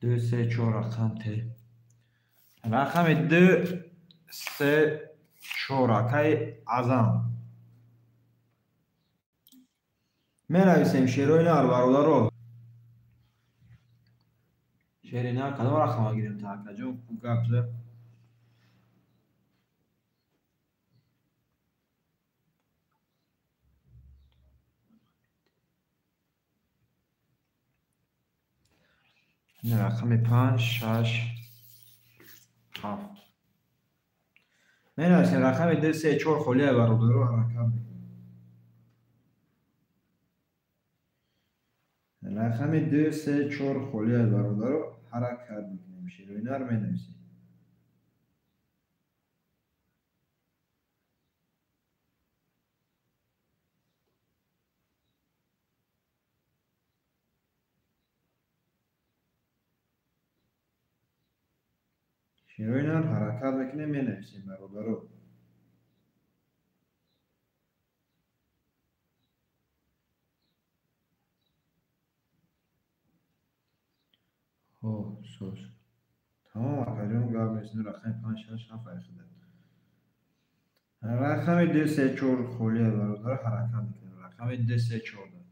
Ду, се, чор рақам те. Рақами 2, 3, 4, акаи Азам. Менависем шерои нар, бародаро. Шери нар кадом рақама гирем та, акаҷон, ку гап зад? Рақами 5, 6, 7. Менависем рақами 2, 3, 4 холия, бародаро, ҳаракат мекунем. Рақами 2, 3, 4 холия, бародаро, ҳаракат мекунем. Шерои нар менависем. Шерои нар ҳаракат мекунем, менависем бародаро. Хо, соз. Тамом, акаҷон, гап нест. Рақами 5, 6, 7 айхида. Рақами 2, 3, 4 холия, бародаро, ҳаракат мекунем. Рақами 2, 3, 4.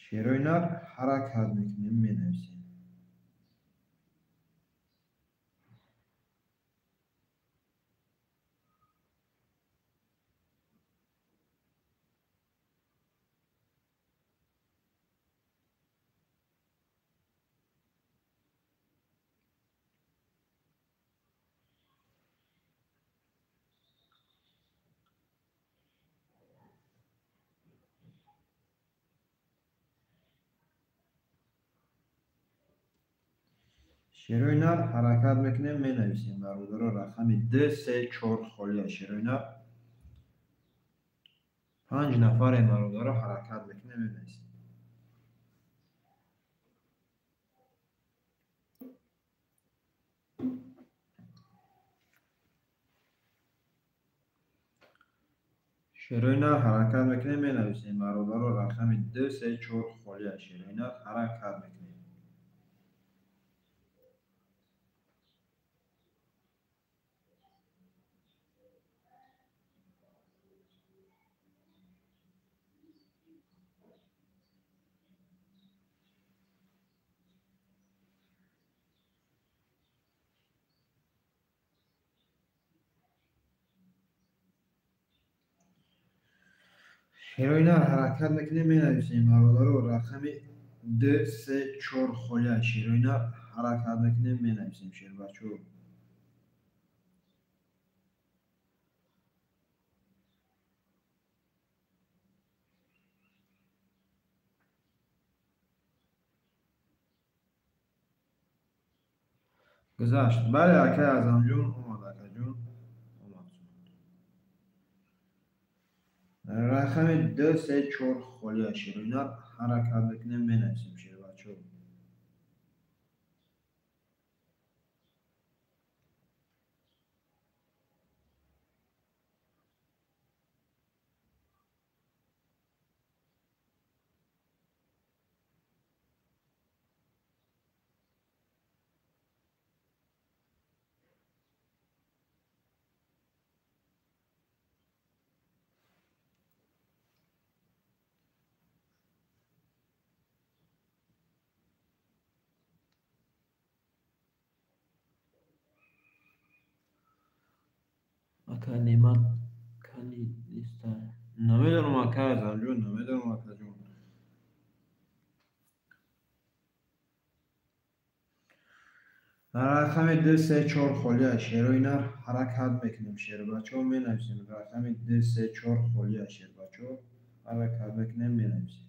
Шерои нар ҳаракат мекунем, менависем. Шерои нар ҳаракат мекунем, менависем бародаро рақами 2, 3, 4 холия шерои нар. 5 нафарем бародаро ҳаракат мекунем, менависем. Шерои нар ҳаракат мекунем, менависем бародаро рақами 2, 3, 4 холия шерои нар ҳаракат мекунем. Шерои нар ҳаракат мекунем, менависем бародаро рақами 2, 3, 4 холия шерои нар ҳаракат мекунем, менависем шербачо. Гузашт. Бале, акай Азамҷон омад, акаҷон омад. Рақами 2, 3, 4 холия шерои нар ҳаракат мекунем, менависем шербачо. Ака Неъмат кани листа намедонам, ака Азамҷон, намедонам, акаҷон. Рақами 2, 3, 4 холия шерои нар ҳаракат мекунем, шербачо менависем. Рақами 2, 3, 4 холия шербачо ҳаракат мекунем, менависем.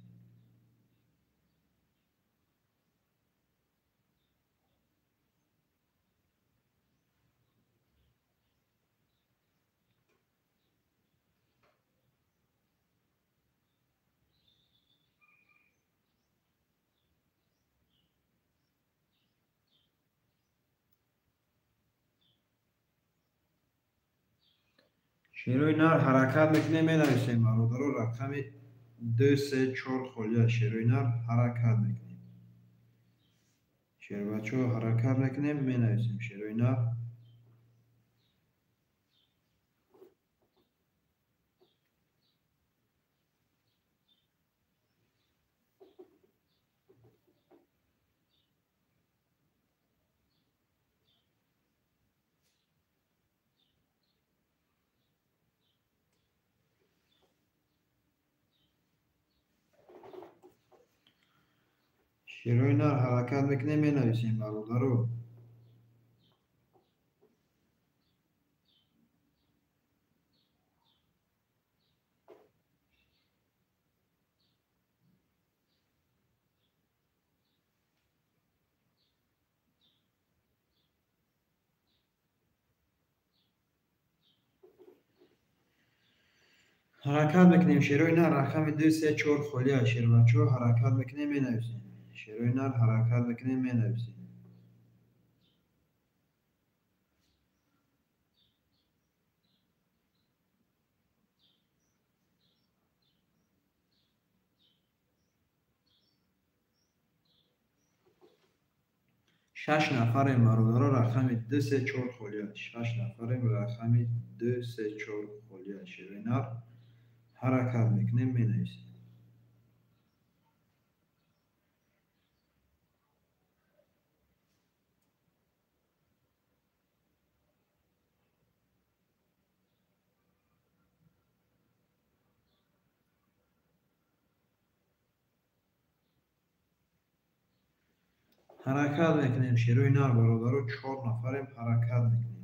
Шерои нар ҳаракат мекунем, менависем бародаро рақами 2, 3, 4 холия шерои нар ҳаракат мекунем. Шербачо ҳаракат мекунем, менависем шерои нар. Шерои нар ҳаракат мекунем, менависем бародаро. Ҳаракат мекунем шерои нар рақами 2, 3, 4 холия шербачо ҳаракат мекунем, менависем. Шерои нар ҳаракат мекунем, менависем. Шаш нафарем бародаро рақами 2, 3, 4 холия. 6 нафарем рақами 2, 3, 4 холия шерои нар ҳаракат мекунем, менависем. Ҳаракат мекунем шерои нар бародаро, 4 нафарем ҳаракат мекунем.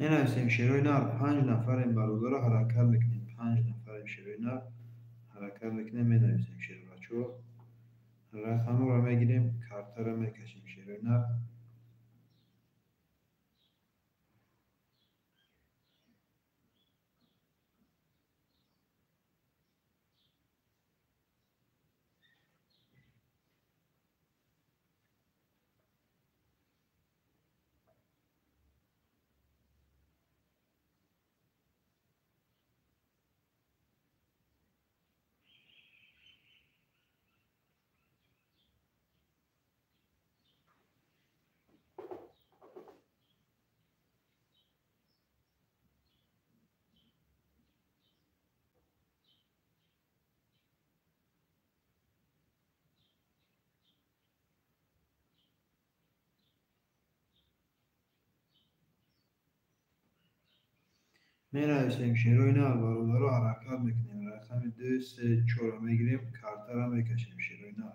Менависем шерои нар, 5 нафарем бародаро, ҳаракат мекунем. 5 нафарем шерои нар, ҳаракат мекунем, менависем шербачо. Рақамҳоро мегирем, картаро мекашем шерои нар. Менависем шерои нар, бародаро, ҳаракат мекунем. Рақами 2, 3, 4 мегирем, картаро мекашем шерои нар.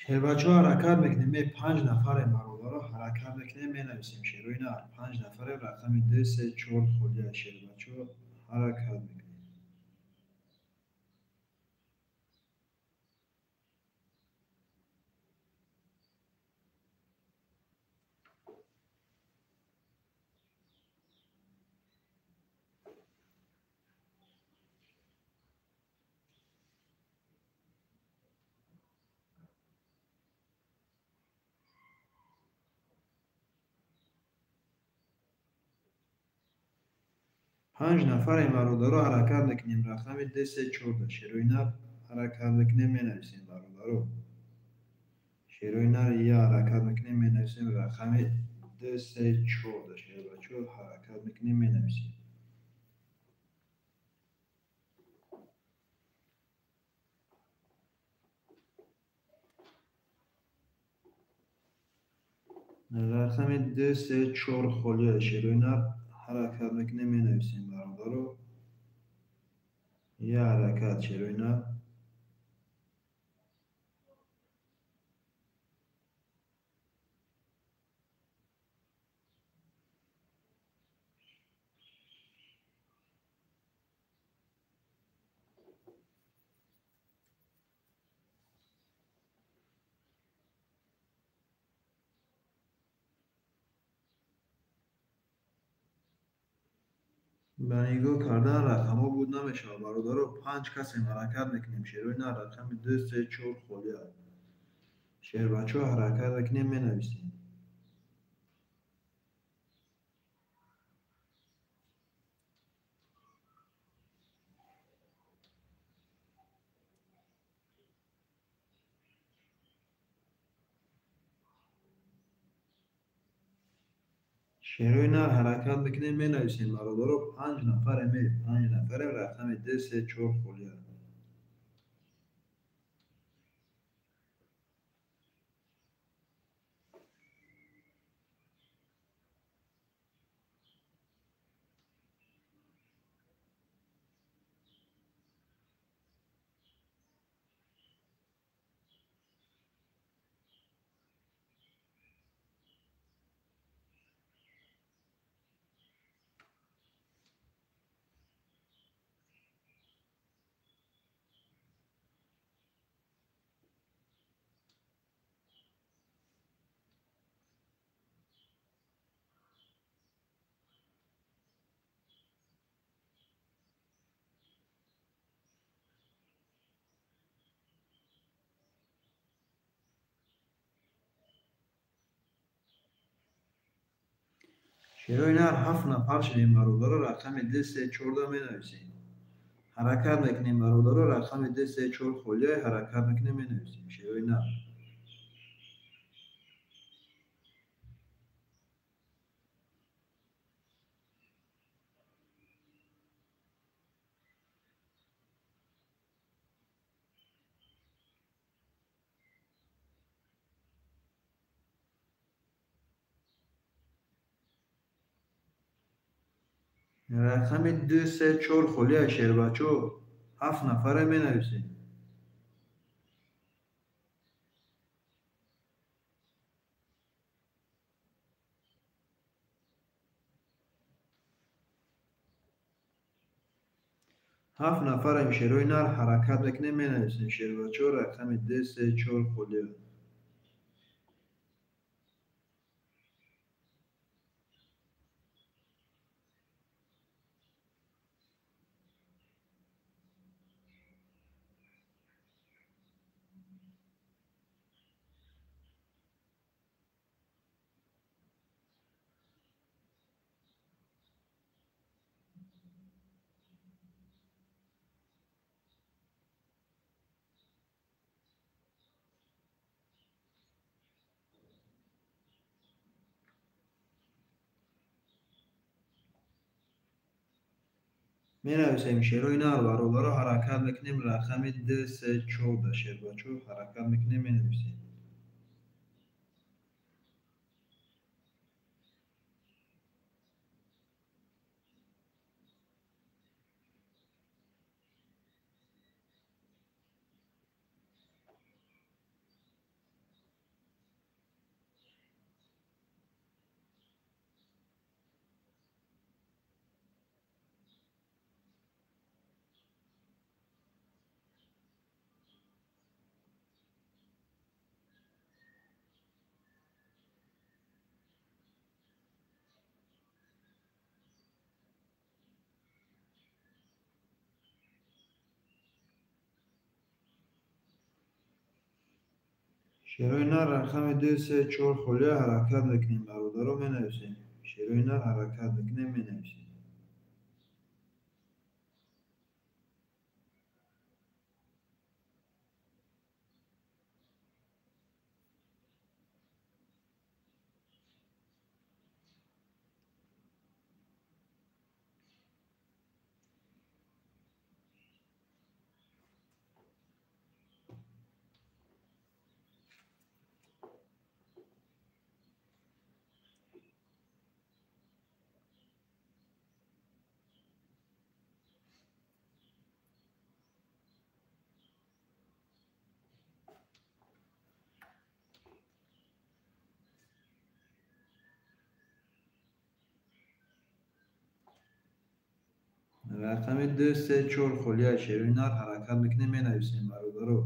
Шербачо ҳаракат мекунем. Ме 5 нафарем бародаро, ҳаракат мекунем, менависем шерои нар. 5 нафарем, рақами 2, 3, 4 холия. Шербачо ҳаракат мекунем. Панҷ нафарем бародаро, ҳаракат мекунем. Рақами 2, 3, 4 шерои нар ҳаракат мекунем, менависем бародаро. Шерои нар я ҳаракат мекунем, менависем. Рақами 2, 3, 4 шербачо ҳаракат мекунем, менависем. Рақами 2, 3, 4 холия шерои нар ҳаракат мекунем, менависем бародаро. Я ҳаракат шерои нар. Ба нигоҳ кардан рақамҳо буд намешавад бародаро. 5 касем ҳаракат мекунем. Шерои нар рақами 2, 3, 4 холия. Шербачо ҳаракат мекунем, менависем. Шерои нар ҳаракат мекунем, менависем бародаро. 5 нафарем, 5 нафарем, рақами 2, 3, 4 холия. Шерои нар 7 нафар шудем бародаро, рақами 2, 3, 4 менависем. Ҳаракат мекунем бародаро, рақами 2, 3, 4 холия ҳаракат мекунем, менависем. Шерои нар. Рақами 2, 3, 4 холия шербачо. 7 нафара менависем. Ҳафт нафарем шерои нар ҳаракат мекунем, менависем шербачо рақами 2, 3, 4 холия. Менависем шерои нар бародаро, ҳаракат мекунем рақами 2, 3, 4 да шербачо ҳаракат мекунем, менависем. Шерои нар рақами 2, 3, 4 холия ҳаракат мекунем бародаро, менависем. Шерои нар ҳаракат мекунем, менависем. Рақами 2, 3, 4 холия шерои нар ҳаракат мекунем, менависем бародаро.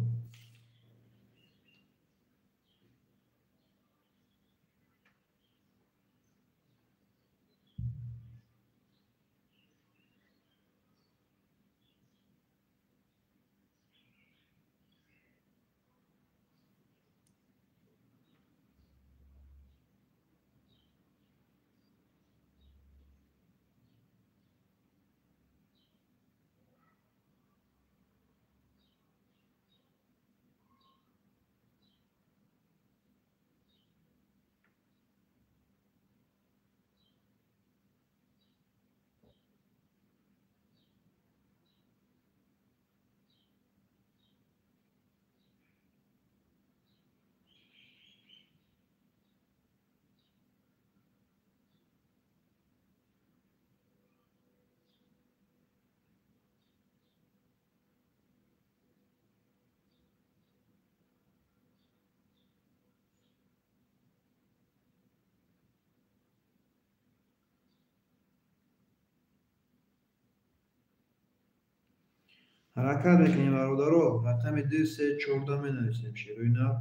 Ҳаракат мекунем бародаро, рақами 2, 3, 4 менависем шерои нар.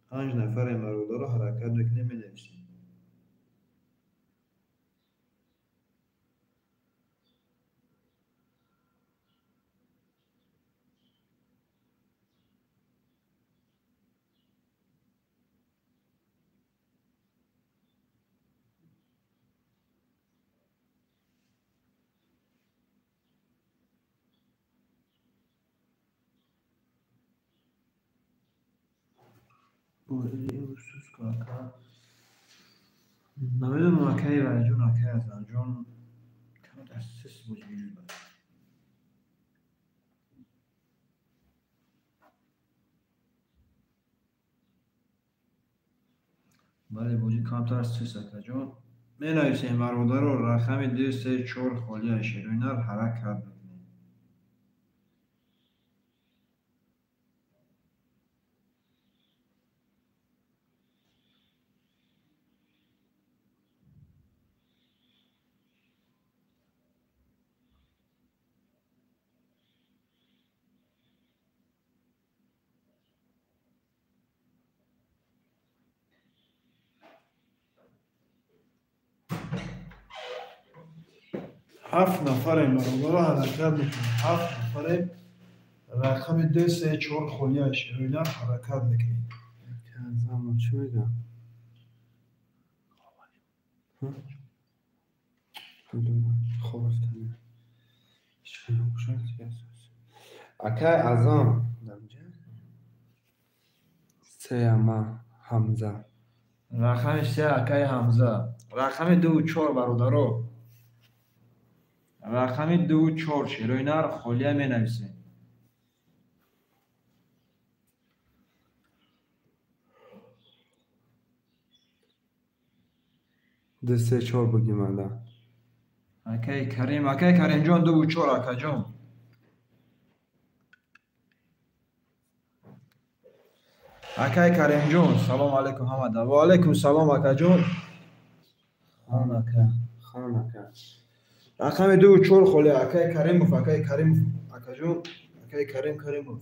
5 нафарем бародаро, ҳаракат мекунем, менависем. Намедонам акаи Валиҷон, акаи Ҳасанҷон камтар сис вуҷуд дорад. Бале, бозӣ камтар сис акаҷон. Менависем бародаро, рақами 2, 3, 4 холия шерои нар ҳаракат мекунем. Ҳафт нафарем бародаро, ҳаракат мекунем. Ҳафт нафарем, рақами 2, 3, 4 холия шерои нар ҳаракат мекунем. Чӣ мегӯям? Акай Азам сеяма Ҳамза. Рақами 3 акай Ҳамза. Рақами 2 4 бародаро. Рақами 2 4 шерои нар холия менависем. Ду се чор бигиманда. Акай Карим, акай Каримҷон 2 4 акаҷон. Акай Каримҷон, салом алейкум ҳамада. Ва алейкум салом акаҷон. Хон ака, хон ака. Рақами 2 4 холия акай Каримов, акай Каримов, акаҷон, акай Карим Каримов.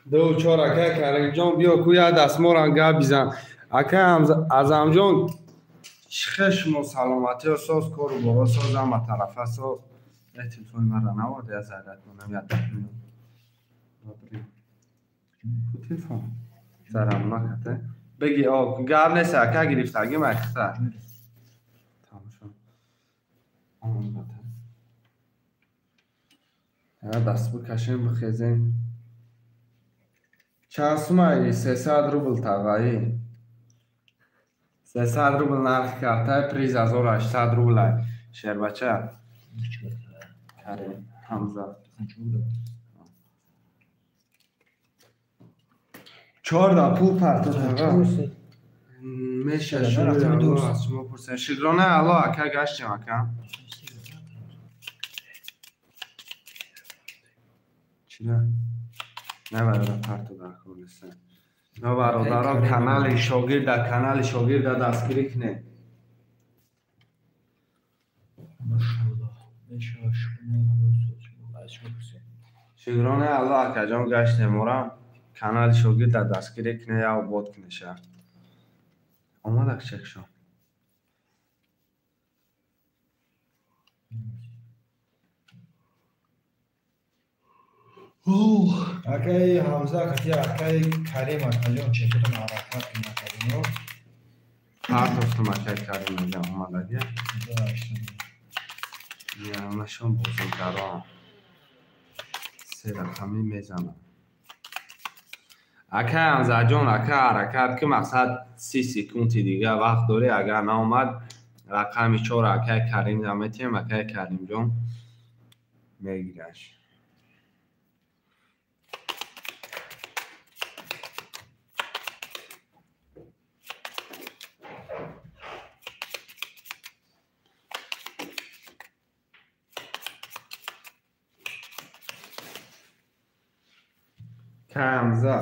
2 4 акай Каримҷон, биё ку як дастморам гап бизан. Акай Азамҷон, чихел шумо саломатиё соз, кору боро соз, ҳама тарафа соз. Э, телефони маро навард, я заряд монам, як минут. Ку телефон? Зарам накард. Беги, о, гап нест, ака гирифтагӣ майхта. Тамошо. Я даст бикашем, бихезем. Чанд сумаи? 300 рубл тағаӣ. 300 рубл нархи картай, приз 1800 рублай. Шербача. Карим, Ҳамза. 4 да пул парто тага. Меша шумо аз шумо пурсем. Шукрона Аллоҳ ака гаштем ака. Чира? Не бародар парто дар кор нест. Но бародарон канали шогирда, канали шогирда дастгирӣ кунед. Шукрона Аллоҳ акаҷон гаштем орам. Канали шогирда дастгирӣ кунед, я обод кунеша. Омадак чекшо. Акай Ҳамза кати акай Карим акаҷон чекатон ҳаракат кунед акаҷоно. Партофтум акай Карим аҷа омадагӣ. Ямашон бозигарон. Се рақамӣ мезанам. Акай Ҳамзаҷон, ака ҳаракат ки мақсад 30 секунди дига вақт дорӣ, агар наомад рақами 4 акай Карим метиҳем, акай Каримҷон мегираш. Ҳамза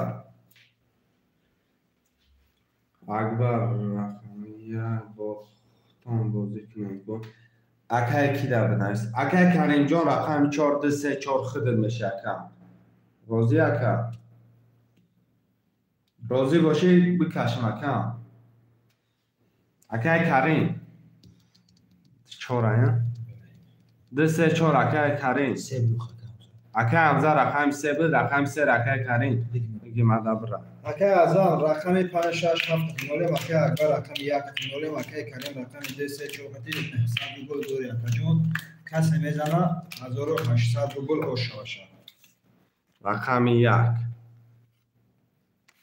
Акбар рақами 1 бо худтон бозӣ кунем. Акай ки дар бинавис? Акай Каримҷон рақами 4 2 3 4 худат меша ака. Розӣ ака? Розӣ бошӣ бикашам ака. Акай Карим 4 ая? 2 3 4 акай Карим. Акай Ҳамза рақами 3 буд, рақами 3 акай Карим. Бигӣ мада бира. Акай Азам рақами 5 6 7 нолем, акай Акбар рақами 1 нолем, акай Карим рақами 2 3 4 900 рубл дори акаҷон. Касе мезана 1800 рубл ошаваша. Рақами 1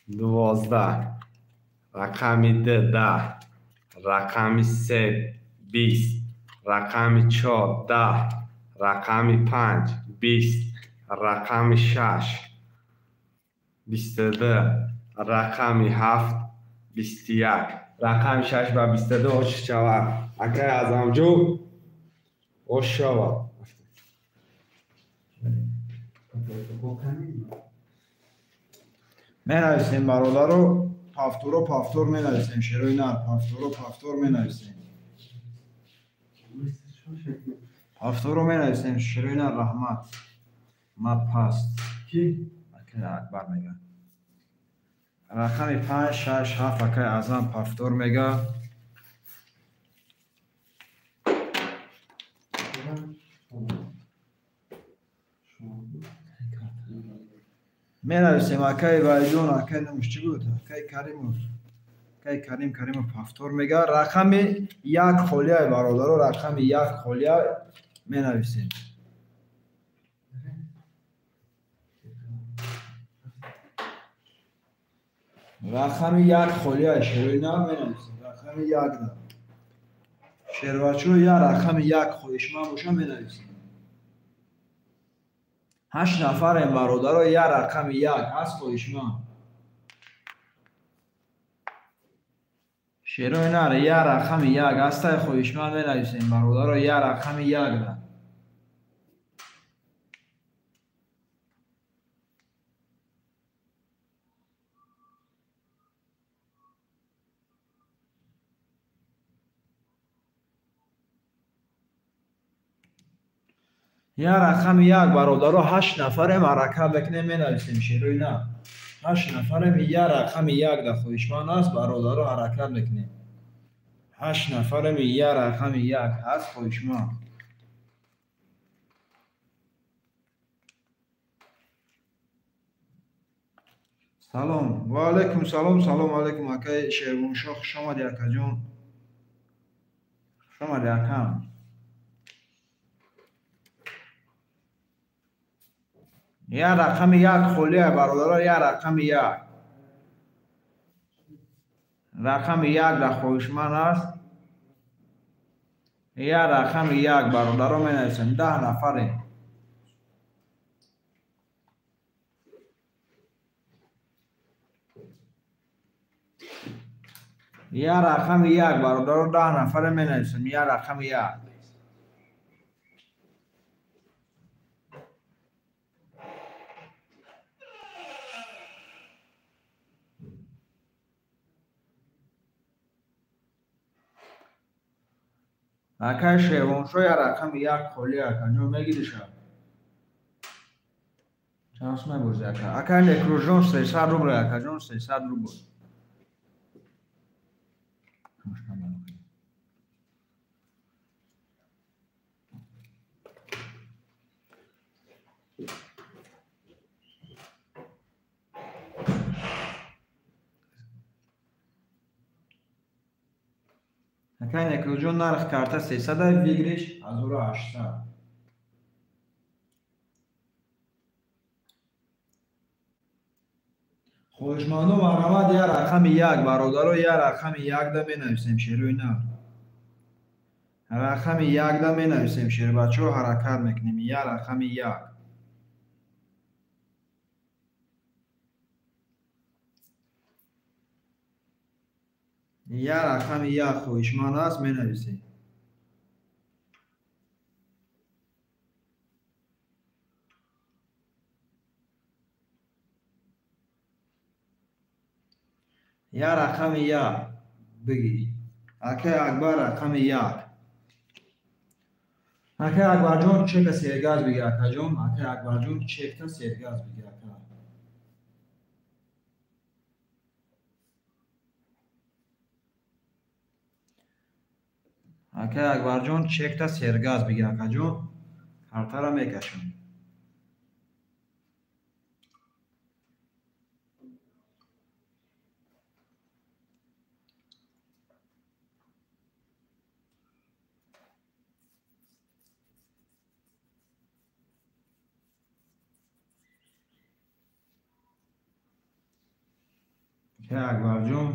12, рақами 2 10, рақами 3 20, рақами 4 10, рақами 5 20, рақами 6 22, рақами 7 21, Рақами 6 ба 22 ош шава. Акай Азамҷон ош шава. Менависем бародаро, пафторо пафтор менависем, шерои нар, пафторо пафтор менависем. Пафторо менависем, шерои нар, раҳмат. Ма паст. Ки? Акай Акбар мега. Рақами 5, 6, 7 акай Азам пафтор мега. Менависем акай Вайҷон, акай номаш чӣ буд? Акай Каримов. Акай Карим Каримов пафтор мега. Рақами 1 холияй бародаро, рақами 1 холияй менависем. Рақами 1 холияй шерои нар менависем. Рақами 1 да. Шервачо я рақами 1 хоҳишманд боша менависем. 8 нафарем бародаро, я рақами 1 ҳаст хоҳишманд. Шерои нар я рақами 1 ҳастай хоҳишманд менависем бародаро, я рақами 1 да. Я рақами 1 бародаро, 8 нафарем ҳаракат мекунем, менависем шерои нар. 8 нафарем, я рақами 1 да хоҳишманд аст бародаро, ҳаракат мекунем. 8 нафарем, я рақами 1 ҳаст хоҳишманд. Салом. Ва алайкум салом, салом алайкум акай Шервоншоҳ, хуш омадӣ акаҷон. Хуш омадӣ акам. Я рақами 1 холия бародаро, я рақами 1. Рақами 1 да хоҳишманд аст. Я рақами 1 бародаро менависем, 10 нафарем. Я рақами 1 бародаро, 10 нафарем менависем, я рақами 1. Акай Шервоншоҳ я рақами 1 холӣ акаҷон мегириша. Чанд сум мебозӣ ака? Акай Некрӯзҷон 300 рубл акаҷон, 300 рубл. Акай Некрӯзҷон нарх карта 300, выигрыш 1800. Хоҳишмандо марҳамат, я рақами 1 бародаро, я рақами 1 да менависем шерои нар. Рақами 1 да менависем шербачо, ҳаракат мекунем, я рақами 1. Я рақами 1 хоҳишманд аст менависем. Я рақами 1 бигӣ. Акай Акбар рақами 1. Акай Акбарҷон чека сергаз бигӣ акаҷон, акай Акбарҷон чекта сергаз бигӣ ака. Акай Акбарҷон чекта сергаз бигӣ акаҷон, картара мекашам. Акай Акбарҷон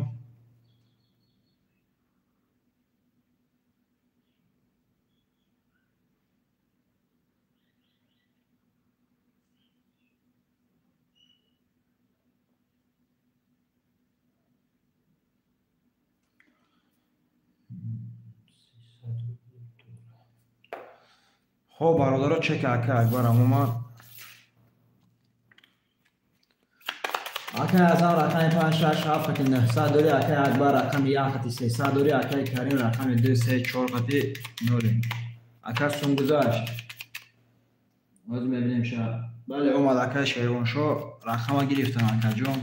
Хоб, бародаро, чека ака Акбарам омад. Акай Азам рақами 5, 6, 7 хати 900 дори, акай Акбар рақами 1 хати 300 дори, акай Карим рақами 2, 3, 4 хати 0. Ака Сунгузашт. Боз мебинем ша. Бале, омад акай Шервоншо, рақама гирифтан акаҷон.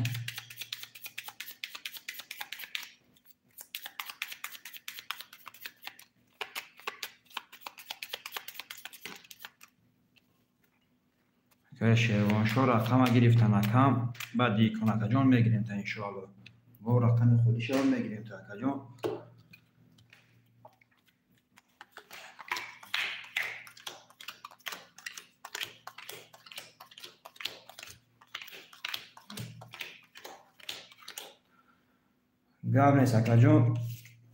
Шервоншо рақама гирифтан акам, баъд икон акаҷон мегирем та иншоалло. Бо рақами худишаро мегирем та акаҷон. Гап нест акаҷон.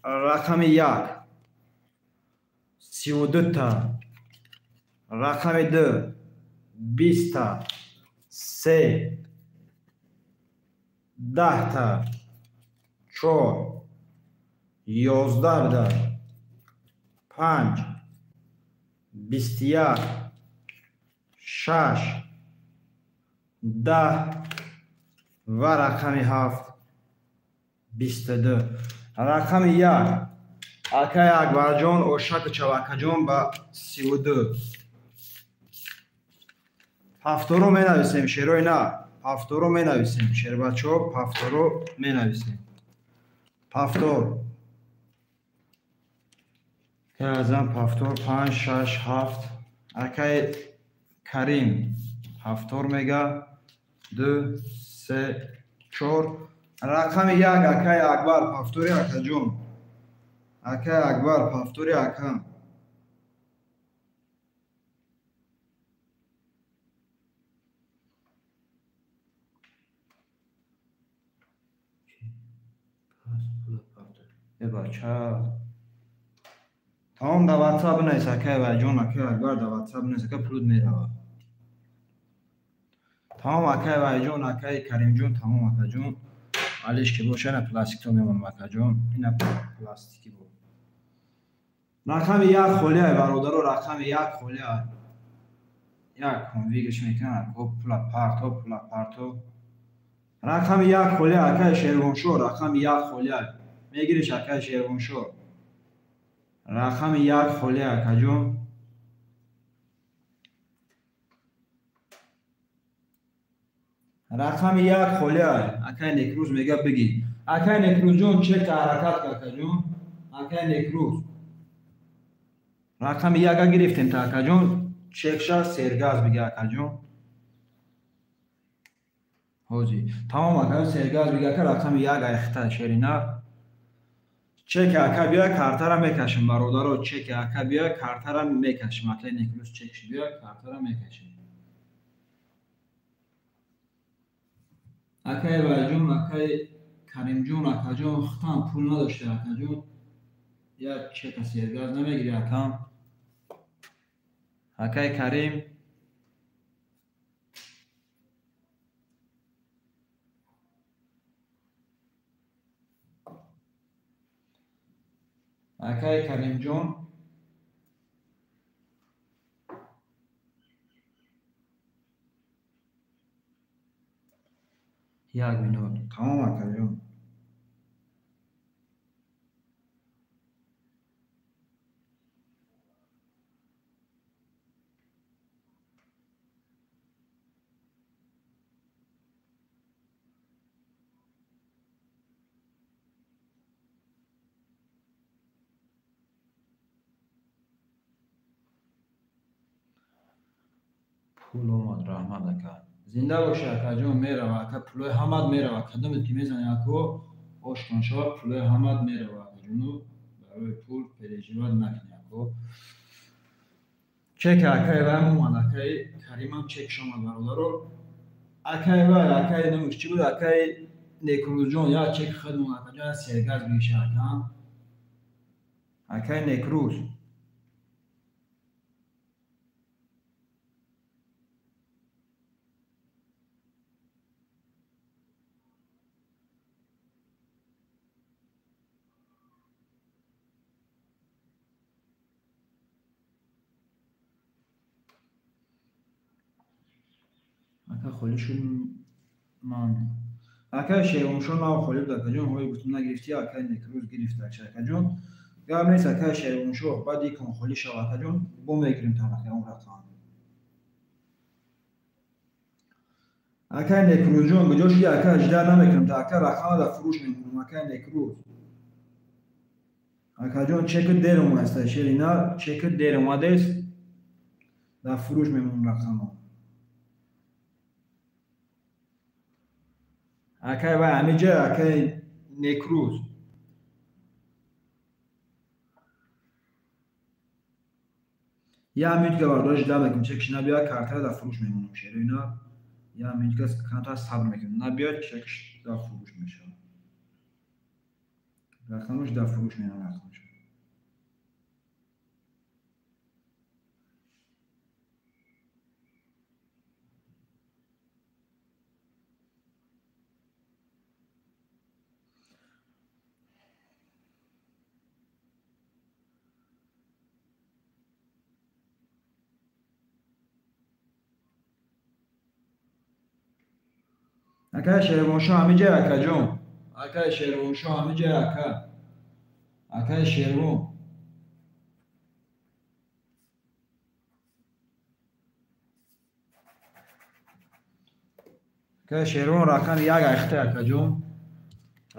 Рақами 1 32 та, рақами 2 20 та, 3 10 та, 4 11 та, 5 21 6 10 ва рақами 7 22. Рақами 1 акай Акбарҷон Ошаку Чавакаҷон ба 32. Ҳафторо менависем, шерои на. Ҳафторо менависем, шербачо, ҳафторо менависем. Ҳафтор. Акай Азам ҳафтор 5, 6, 7. Акай Карим ҳафтор мега 2, 3, 4. Рақами 1 акай Акбар ҳафтори акаҷон. Акай Акбар ҳафтори акам. Бача. Тамом да WhatsApp бинавис акай Вайҷон, акай Акбар да WhatsApp бинавис ака пулут мерава. Тамом акай Вайҷон, акай Каримҷон, тамом акаҷон. Алиш ки боша ина пластикто мемонам акаҷон. Ина пластики бо. Рақами 1 холия бародаро, рақами 1 холия. Як конвигаш мекунад, ако пула парто, пула парто. Рақами 1 холия акай Шервоншо, рақами 1 холия. Мегириш акай Шервоншо. Рақами 1 холия акаҷон. Рақами 1 холия акай Некрӯз мега бигӣ. Акай Некрӯзҷон чека ҳаракат ка акаҷон. Акай Некрӯз. Рақами 1-а гирифтем та акаҷон. Чекша сергаз бига акаҷон. Ҳози. Тамом акаҷон сергаз бига ака рақами 1 айхта шерина. Чеки ака бия картара мекашем бародаро, чеки ака бия картара мекашем. Акай Некрӯз чекши бия картара мекашем. Акай Вайҷон, акай Каримҷон, акаҷон хутам пул надошта акаҷон. Як чека сергаз намегири акам. Акай Карим акай Каримҷон як минут. Тамом акаҷон. Пул омад, раҳмат ака. Зинда боши акаҷон, мерава ака, пулои ҳамат мерава. Кадоме ки мезани ако, ошкон шава, пулои ҳамат мерава акаҷону. Барои пул переживать накунӣ ако. Чек акаи вай омад, акаи Каримам чекш омад бародаро. Акаи вай, акаи номиш чӣ буд? Акаи Некрӯзҷон, як чек худмон акаҷон, як сергаз бигиша акам. Акаи Некрӯз. Ака холӣ шуд ман. Акай Шервоншоҳ нав холӣ буд акаҷон, ҳои гуфтум нагирифтӣ, акай Некрӯз гирифт акаҷон. Гап нест акай Шервоншоҳ, баъд икон холӣ шав акаҷон, бо мегирем тарафи он рақам. Акай Некрӯзҷон, куҷо шуди ака, жда намекунам та ака рақама дар фурӯш мемонам акай Некрӯз. Акаҷон чеки дер омадааст шери нар, чеки дер омадааст, дар фурӯш мемонам рақама. Акай вай ҳамиҷа акай Некрӯз. Я минутка бардор жда мекунам, чекш набиёяд, картара дар фурӯш мемонам шери нар. Я минутка камтар сабр мекунам, набиёяд, чекш дар фурӯш мешавад. Рақамаш дар фурӯш мемонам рақамаш. Акай Шервоншоҳ ҳамиҷа акаҷон. Акай Шервоншоҳ ҳамиҷа ака. Акай Шервон. Акай Шервон рақами як айхта акаҷон.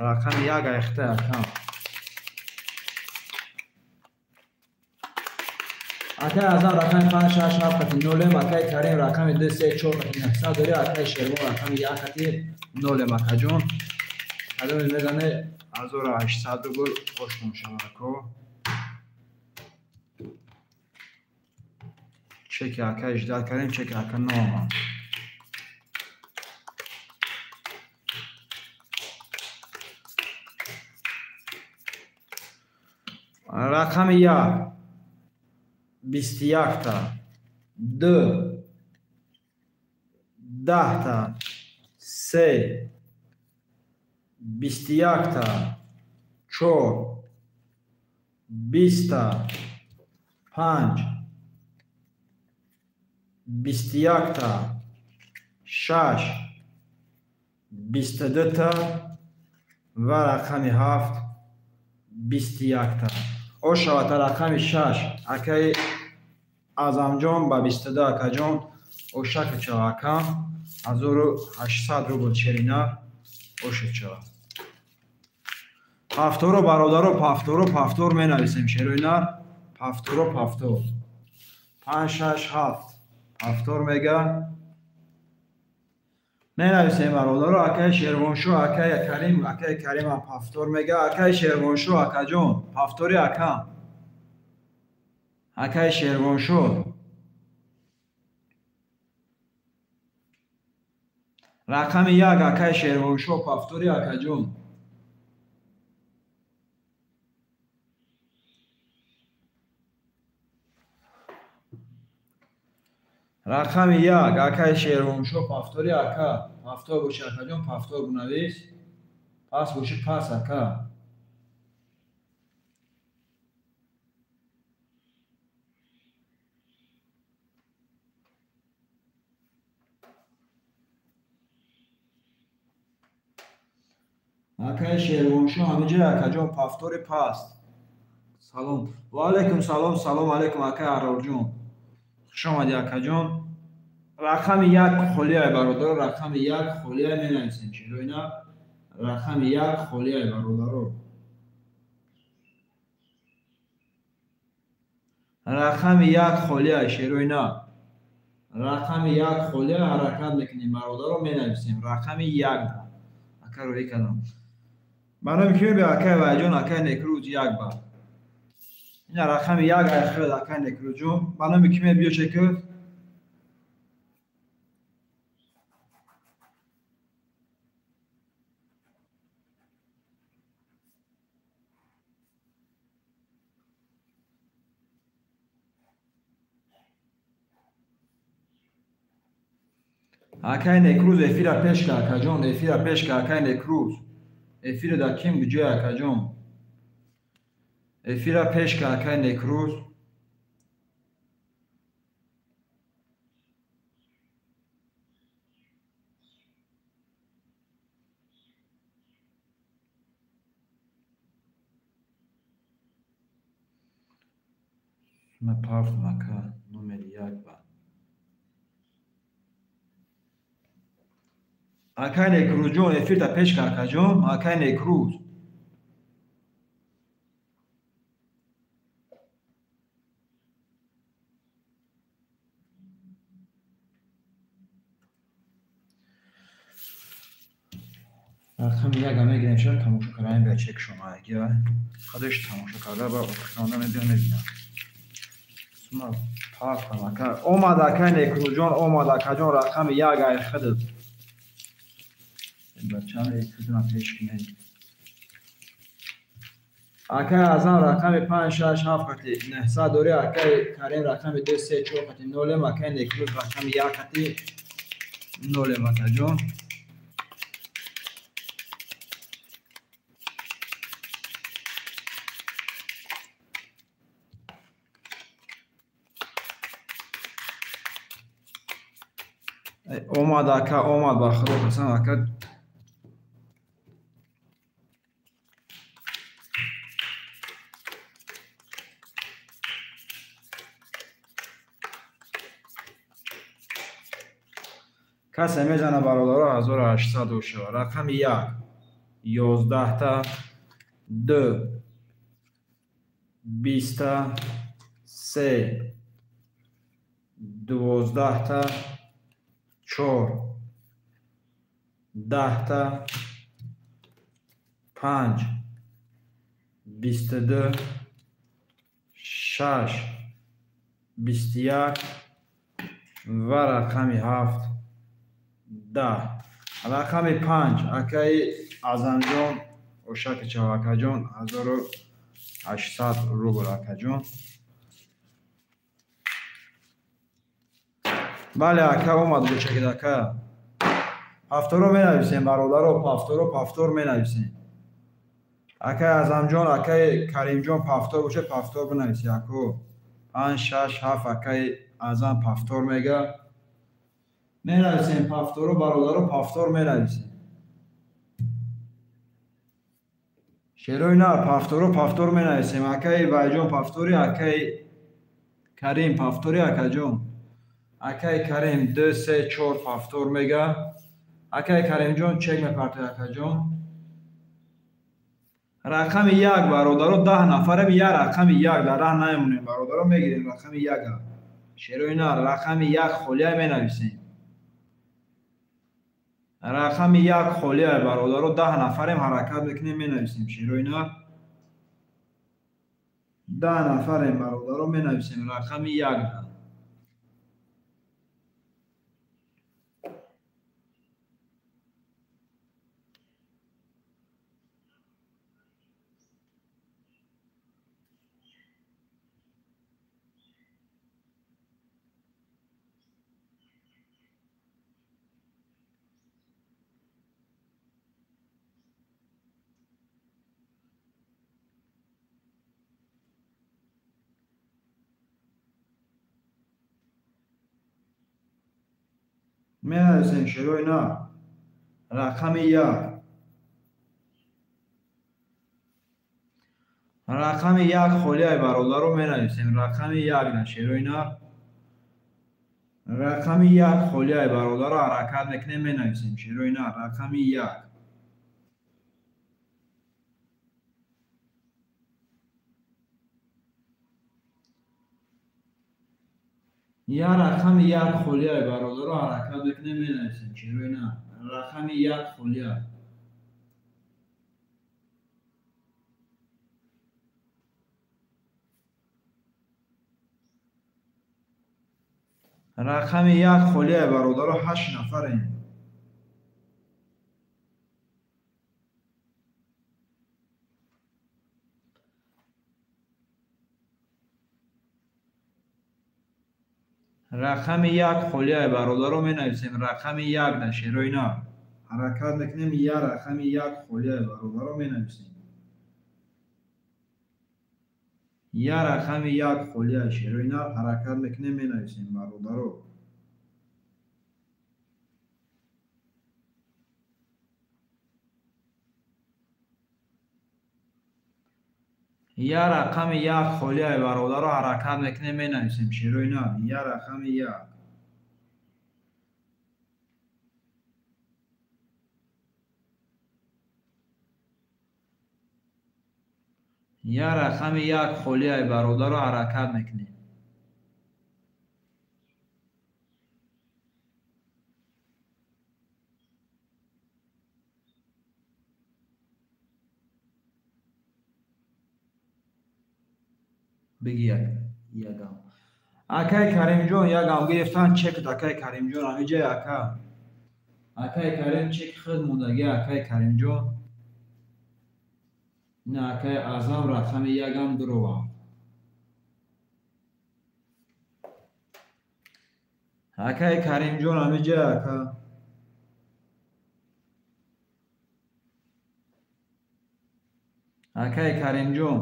Рақами як айхта ака. Акай Азам рақами 5 6 7 хати 0, акай Карим рақами 2 3 4 хати 900 дори, акай Шервон рақами 1 хати 0 акаҷон. Кадоме мезане 1800 рубл ошно шава ако. Чеки акай ждат кардем, чеки ака наомад. Рақами 1 21та, 2 10та, 3 21та, 4 20та, 5 21та, 6 22та ва рақами 7 21та. Ошавата рақами 6 акаи Азамҷон ба 22 акаҷон ошакачава акам 1800 рубл шерина ошачава. Пафторо бародаро, пафторо пафтор менависем шероинар, пафторо пафтор. 5 6 7 пафтор мега. Менависем бародаро, акаи Шервоншоҳ, акаи Карим, акаи Каримам пафтор мега, акаи Шервоншоҳ акаҷон, пафтори акам. Акаи Шервоншоҳ. Рақами 1 акаи Шервоншоҳ, пафтори акаҷон. Рақами 1 акаи Шервоншоҳ, пафтори ака. Пафтор боши акаҷон, пафтор бунавис. Пас боши пас ака. Акаи Шервоншоҳ ҳамиҷа акаҷон, пафтори паст. Салом. Ва алайкум салом, салом алайкум акаи Аҳрорҷон. Хуш омадӣ акаҷон. Рақами 1 холиай бародаро, рақами 1 холиай менависем шероина. Рақами 1 холиай бародаро. Рақами 1 холиай шероина. Рақами 1 холиай ҳаракат мекунем бародаро, менависем рақами 1. Ака рӯй кардам. Барнома ки мебиёд акаи Вайҷон, акаи Некрӯз як бар. Ина рақами 1 айхӯд акаи Некрӯзҷон. Барнома ки мебиёд чекӯ? Акаи Некрӯз эфира пеш ка акаҷон, эфира пеш ка акаи Некрӯз. Эфира дар ким куҷое акаҷон? Эфира пеш ка акаи Некрӯз. Ма пафтам ака номери як ба. Акай Некрӯзҷон эфирта пеш кар акаҷон, акай Некрӯз. Рақами яка мегирем шояд тамошо кардаем бия чек шумоягия. Худаш тамошо карда ба охирона мебиям мебинам. Сума пафтам ака. Омад акай Некрӯзҷон, омад акаҷон рақами як ай худат. Бачам эфиртона пеш кунед. Акай Азам рақами 5 6 7 қати 900 дори, акай Карим рақами 2 3 4 қати 0, акай Некрӯз рақами 1 қати 0 акаҷон. Омад ака, омад ба худо қасам ака. Касе мезана бародаро 1800 шава. Рақами 1 11 та 2 20 та 3 12 та 4 10 та 5 22 6 21 ва рақами 7 10. Рақами 5 акаи Азамҷон Ошакичав акаҷон 1800 рубл акаҷон. Бале ака омад бучакид ака. Ҳафторо менависем бародаро, пафторо пафтор менависем. Акаи Азамҷон, акаи Каримҷон пафтор бошад, пафтор бинависи ако. 5 6 7 акаи Азам пафтор мега. Менависем пафторо бародаро, пафтор менависем. Шерои нар пафторо пафтор менависем. Акаи Вайҷон пафтори, акаи Карим пафтори акаҷон. Акаи Карим 2 3 4 пафтор мега. Акаи Каримҷон чек мепартояд акаҷон. Рақами 1 бародаро 10 нафарем, як рақами 1 дар раҳ намемонем бародаро, мегирем рақами 1. Шерои нар рақами 1 холия менависем. Рақами 1 холия бародаро 10 нафарем, ҳаракат мекунем менависем. Шерои нар 10 нафарем бародаро менависем рақами 1. Менависем шерои нар рақами 1. Рақами 1 холияи бародаро менависем. Рақами 1 на шерои нар. Рақами 1 холияи бародаро ҳаракат мекунем менависем. Шерои нар рақами 1. Я рақами 1 холияи бародаро ҳаракат мекунем менависем. Шерои нар рақами 1 холия. Рақами 1 холияи бародаро 8 нафарем. Рақами 1 холияи бародаро менависем. Рақами 1 на шерои нар. Ҳаракат мекунем я рақами 1 холияи бародаро менависем. Я рақами 1 холияи шерои нар ҳаракат мекунем менависем бародаро. Я рақами як холиай бародаро ҳаракат мекунем, менависем шерои нар. Я рақами як. Я рақами як холиай бародаро ҳаракат мекунем. Беги як ягам. Акай Каримҷон ягам гирифтан чект акай Каримҷон ҳамиҷа ака. Акай Карим чек худ мондаги акай Каримҷон. Ина акай Азам рақами ягам дурова. Акай Каримҷон ҳамиҷа ака. Акай Каримҷон.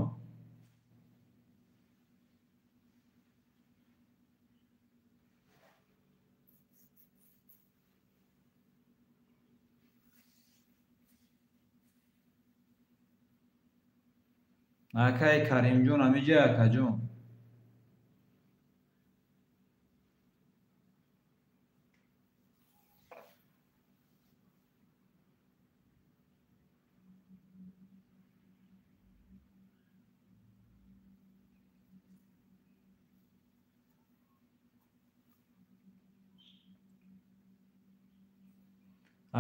Акай Каримҷон ҳамиҷа акаҷон.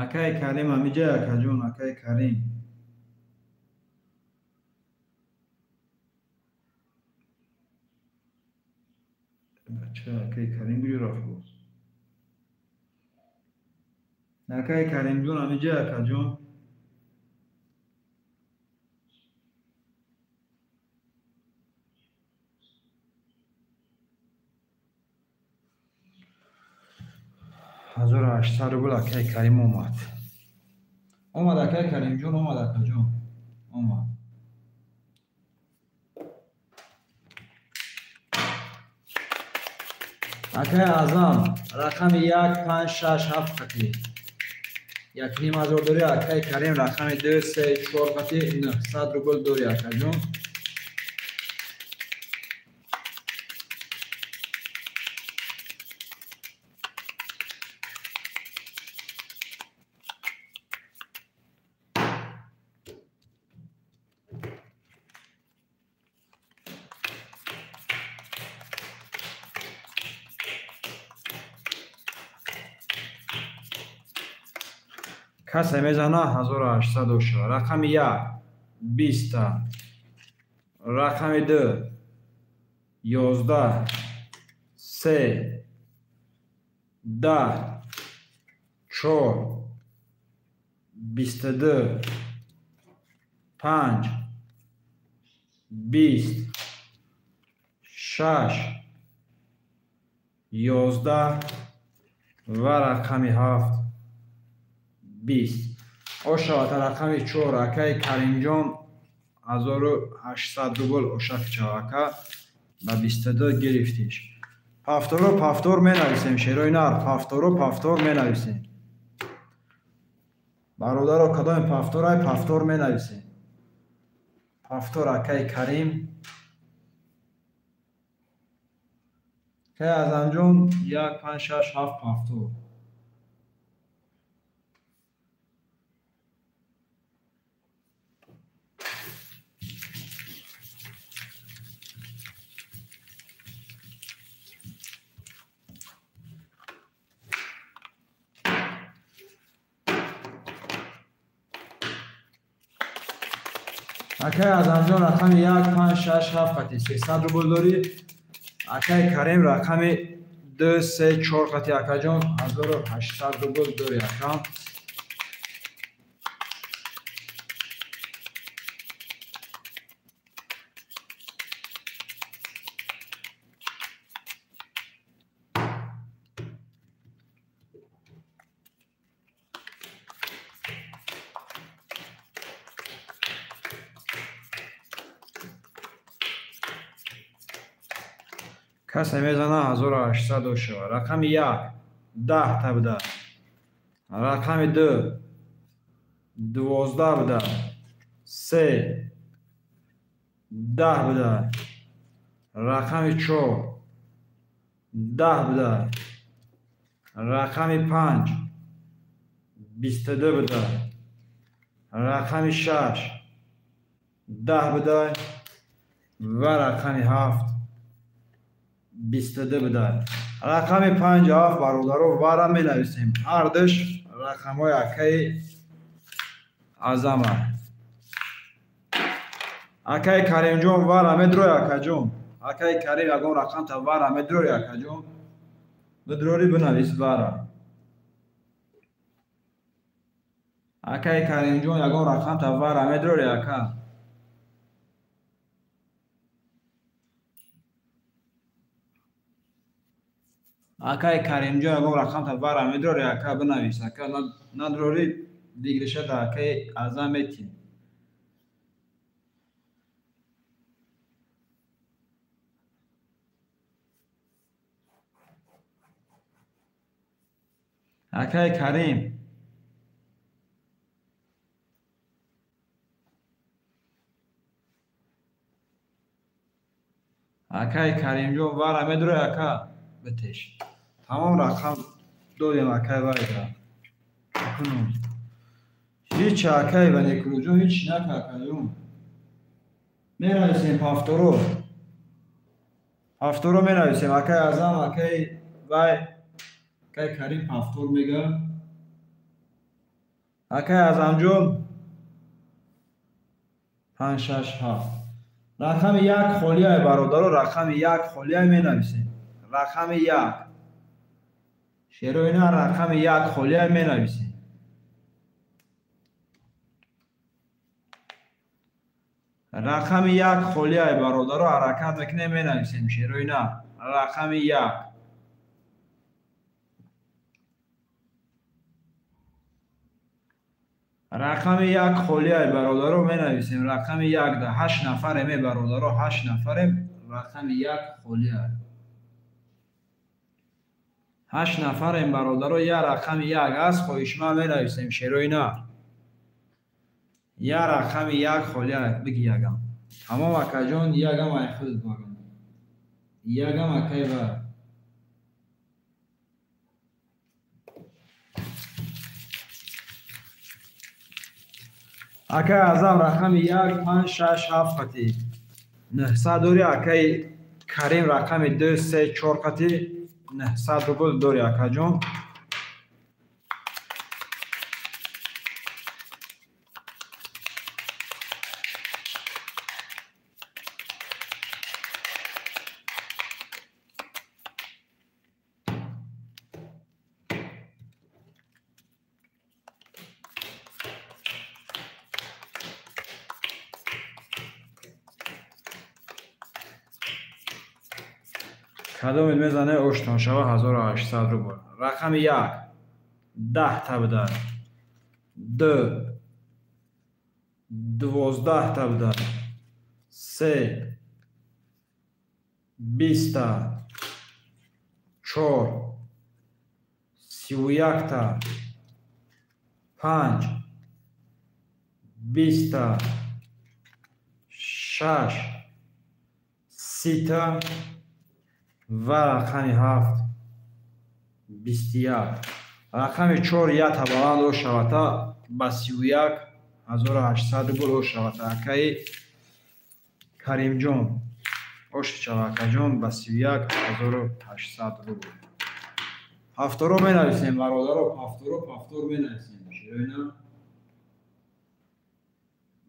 Акай Карим ҳамиҷа акаҷон, акай Карим. Бача, акай Карим гуҷо рафт боз? Акай Каримҷон ҳамиҷа акаҷон. 1800 рубл акай Карим омад. Омад акай Каримҷон, омад акаҷон. Омад. Акай Азам рақами 1 5 6 7 қати 1500 дори. Акай Карим рақами 2 3 4 қати 900 рубл дори акаҷон. Касе мезана 1800 оша. Рақами 1 20, рақами 2 11, 3 10 4 22 5 20 6 11 ва рақами 7 20. Ошавата рақами 4 акай Каримҷон 1800 рубл ошак чавака ба 22 гирифтиш. Пафторо пафтор менависем шерои нар, пафторо пафтор менависем. Бародаро кадоми пафторай пафтор менависем. Пафтор акай Карим. Акай Азамҷон 1 5 6 7 пафтор. Акай Азамҷон рақами 1 5 6 7 қати 300 рубл дорӣ. Акай Карим рақами 2 3 4 қати акаҷон 1800 рубл дорӣ акам. Касе мезана 1800 ошава. Рақами 1 10 та буда. Рақами 2 12 буда. 3 10 буда, рақами 4 10 буда, рақами 5 22 буда, рақами 6 10 буда ва рақами 7 22 буда. Рақами 5 7 бародаро вара менависем. Ҳардуш рақамҳои акаи Азама. Акаи Каримҷон вара медрой акаҷон. Акаи Карим ягон рақамта вара медрой акаҷон. Бидрори бинавис вара. Акаи Каримҷон ягон рақамта вара медрори ака. Акаи Каримҷон ягон рақамта вара медрори ака бинавис ака. Надрори дигриша да акаи Азам метим. Акаи Карим акаи Каримҷон вара медрой ака битеш. Тамом рақам додем акаи вайра. Кунум. Ҳеч акаи Ваникулуҷон ҳеч нака акаҷон. Менависем ҳафторо. Ҳафторо менависем акаи Азам, акаи вай, акаи Карим ҳафтор мега. Акаи Азамҷон 5 6 7. Рақами 1 холияй бародаро, рақами 1 холияй менависем. Рақами 1. Шероина рақами 1 холияй менависем. Рақами 1 холияй бародаро ҳаракат мекунем менависем. Шероина рақами 1. Рақами 1 холияй бародаро менависем. Рақами 1 да 8 нафарем бародаро, 8 нафарем. Рақами 1 холияй. 8 нафарем бародаро, я рақами 1 аст, хоҳишманд менависем шероина. Я рақами 1 холияй биги ягам. Тамом акаҷон, ягам ай худат багам. Ягам акай ва. Акаи Азам рақами 1 5 6 7 қати 900 дори. Акаи Карим рақами 2 3 4 қати 900 рубл дори акаҷон. Кадомед мезане оштон шава 1800 рубл. Рақами 1 10 та буда, 2 12 та буда, 3 20 та, 4 31 та, 5 20 та, 6 30 та ва рақами 7 21. Рақами 4 ята баланд ошавата ба 31 1800 рубл ошавата. Акаи Каримҷон ошчава акаҷон ба 31 1800 рубл. Ҳафторо менависем бародаро, ҳафторо ҳафтор менависем. Шероина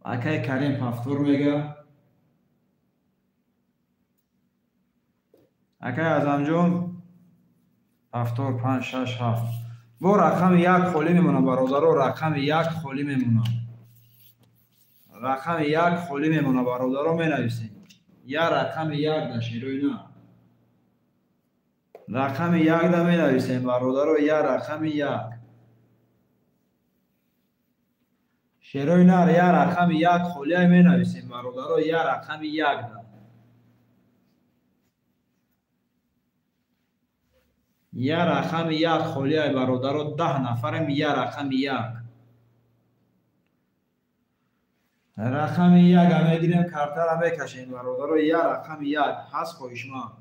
акаи Карим ҳафтор мега. Акаи Азамҷон 7 5 6 7. Бо рақами 1 холӣ мемонам бародаро, рақами 1 холӣ мемонам. Рақами 1 холӣ мемонам бародаро менависем. Я рақами 1 да шероина. Рақами 1 да менависем бародаро, я рақами 1. Шероина я рақами 1 холӣ менависем бародаро, я рақами 1 да. Я рақами 1 холияй бародаро, 10 нафарем, я рақами 1. Рақами як мегирем, картара мекашем, бародаро. Я рақами як ҳаст хоҳишманд.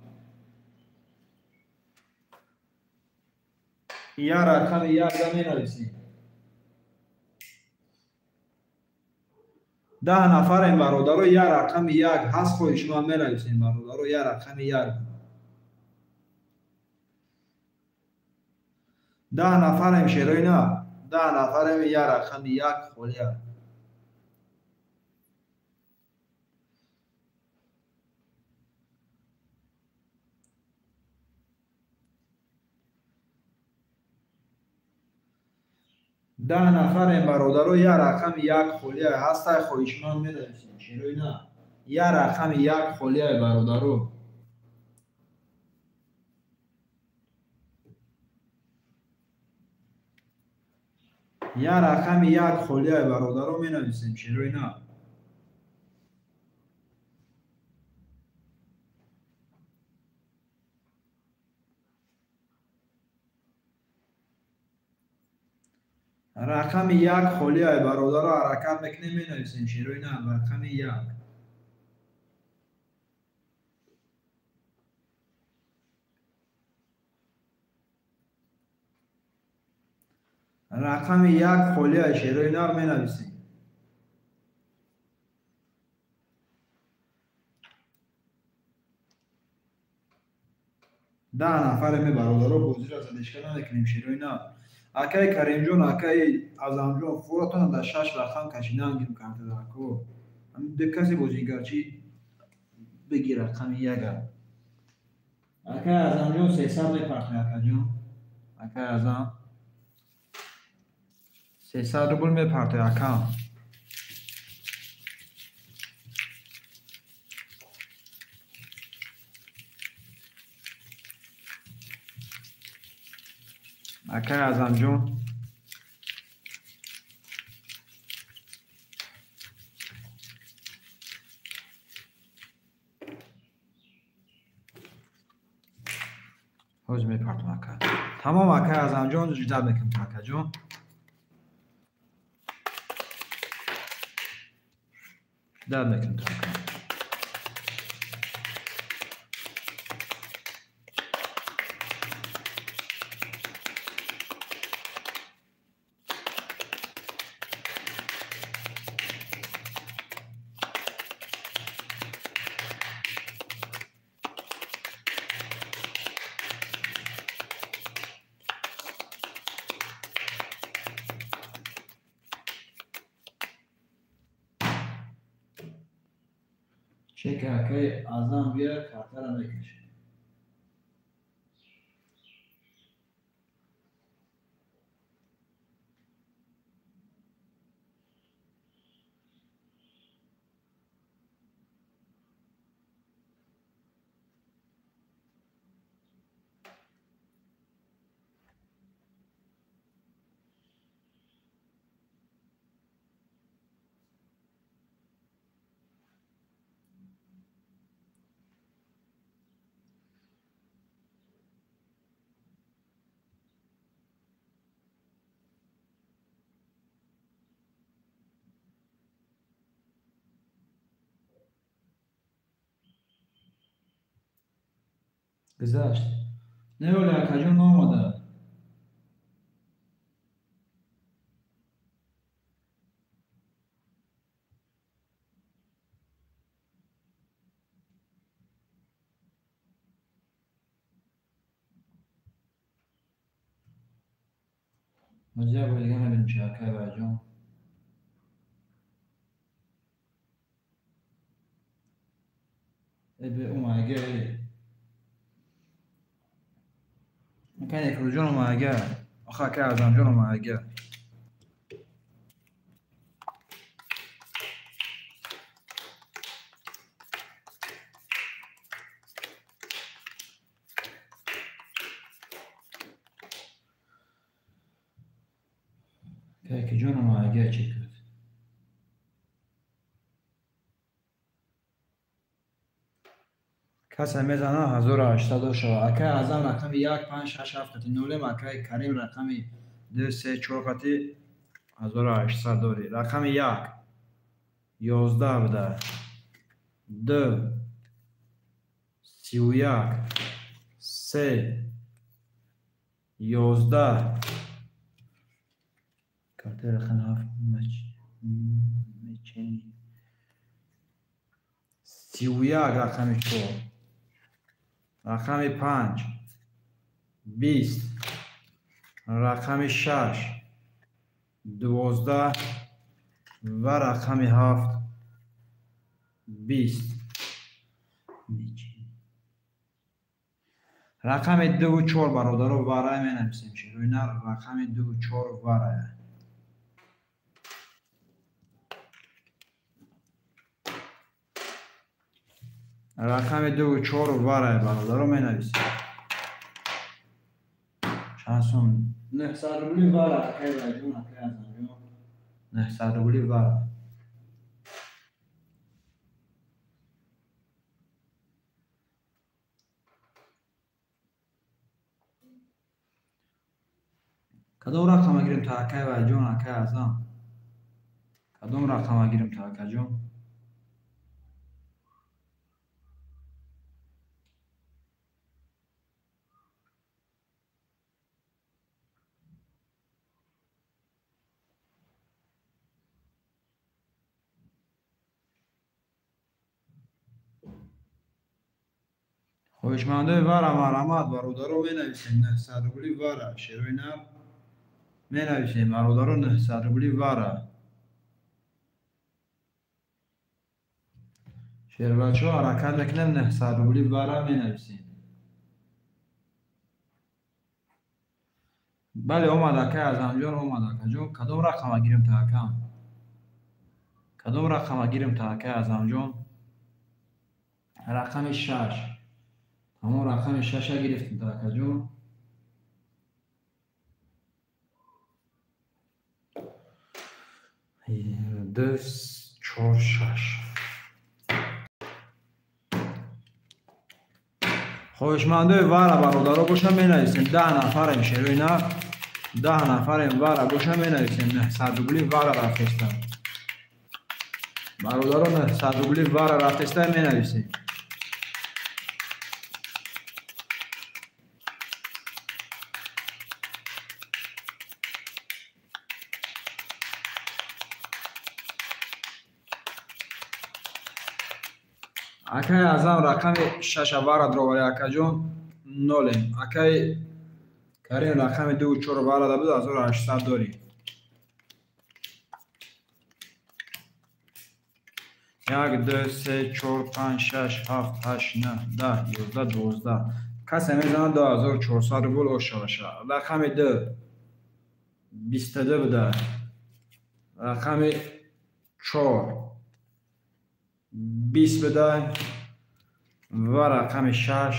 Я рақами як менависем. 10 нафарем, бародаро. Я рақами як ҳаст хоҳишманд менависем, бародаро. Я рақами як. 10 нафарем, шерои на. 10 нафарем, я рақами як холия. 10 нафарем, бародаро. Я рақами як холия ҳастай хоҳишманд менависем, шерои на. Я рақами як холия, бародаро. Я рақами як холия, бародаро, менависем, шерои на. Рақами як холия, бародаро, ҳаракат мекунем, менависем, шерои на. Рақами як. Рақами як холия, шерои нар, менависем. 10 нафаре ме, бародаро, бозиро задешка намекунем, шерои на. Акаи Каримҷон, акаи Азамҷон, фуратон дар 6 рақам кашидан гирм картадако. Ду касе бозигарчи бигир рақами яга. Акаи Азамҷон 300 мепартои, акаҷон. Акаи Азам 300 рубл мепартои, акам. Акаи Азамҷон ҳозир мепартом, ака. Тамом, акаи Азамҷон, ждать мекунем, акаҷон. Ждать мекунем, ака. Чека акаи Азам бия, картара мекашем. Гузашт. Не, оли акаҷон наомада. Ҳозир як бор дига мебинем чи, акай Ваҷон. Эбе омаге. Акай Некрӯзҷон омага. Оха, акай Азамҷон омага. Акай ҷон омага чӣ куд? Касе мезана 1800 шава. Акай Азам рақами 1 5 6 7 қати 0, акай Карим рақами 2 3 4 қати 1800 дори. Рақами 1. 11 буда, 2 31 3 11. Картаи рақами 7 мечени 31 рақами 4 рақами 5 20 рақами 6 12 ва рақами 7 20. Рақами 2 4 бародаро варай менависем. Шерои нар рақами 2 4 варая. Рақами 2 4 варая бародаро менависем. Чанд сум? 900 рубли вара. Акай Вайҷон, акай Азамҷон, 900 рубли вара. Кадом рақама гирем та акай Вайҷон, акай Азам? Кадом рақама гирем та акаҷон? Хоҳишмандои вара марҳамат бародаро менависем. 900 рубли вара. Шерои нар менависем бародаро 900 рубли вара. Шербачо ҳаракат мекунем 900 рубли вара менависем. Бале, омад акай Азамҷон, омад акаҷон. Кадом рақама гирем та акам? Кадом рақама гирем та акай Азамҷон? Рақами 6. Ҳамон рақами 6-а гирифтем та акаҷон. 2 4 6. Хоҳишмандои вара бародаро боша менависем. 10 нафарем шерои нар. 10 нафарем вара боша менависем. 900 рубли вара рафтеста. Бародаро 900 рубли вара рафтеста менависем. Акай Азам рақами 6 вара дровари акаҷон нолем. Акай Карим рақами 2 4 вара да буд 1800 дорӣ. 1 2 3 4 5 6 7 8 9 10 11 12. Касе мезанад 2400 рубл ошаваша. Рақами 2 22 буда. Рақами 4 20 буда ва рақами 6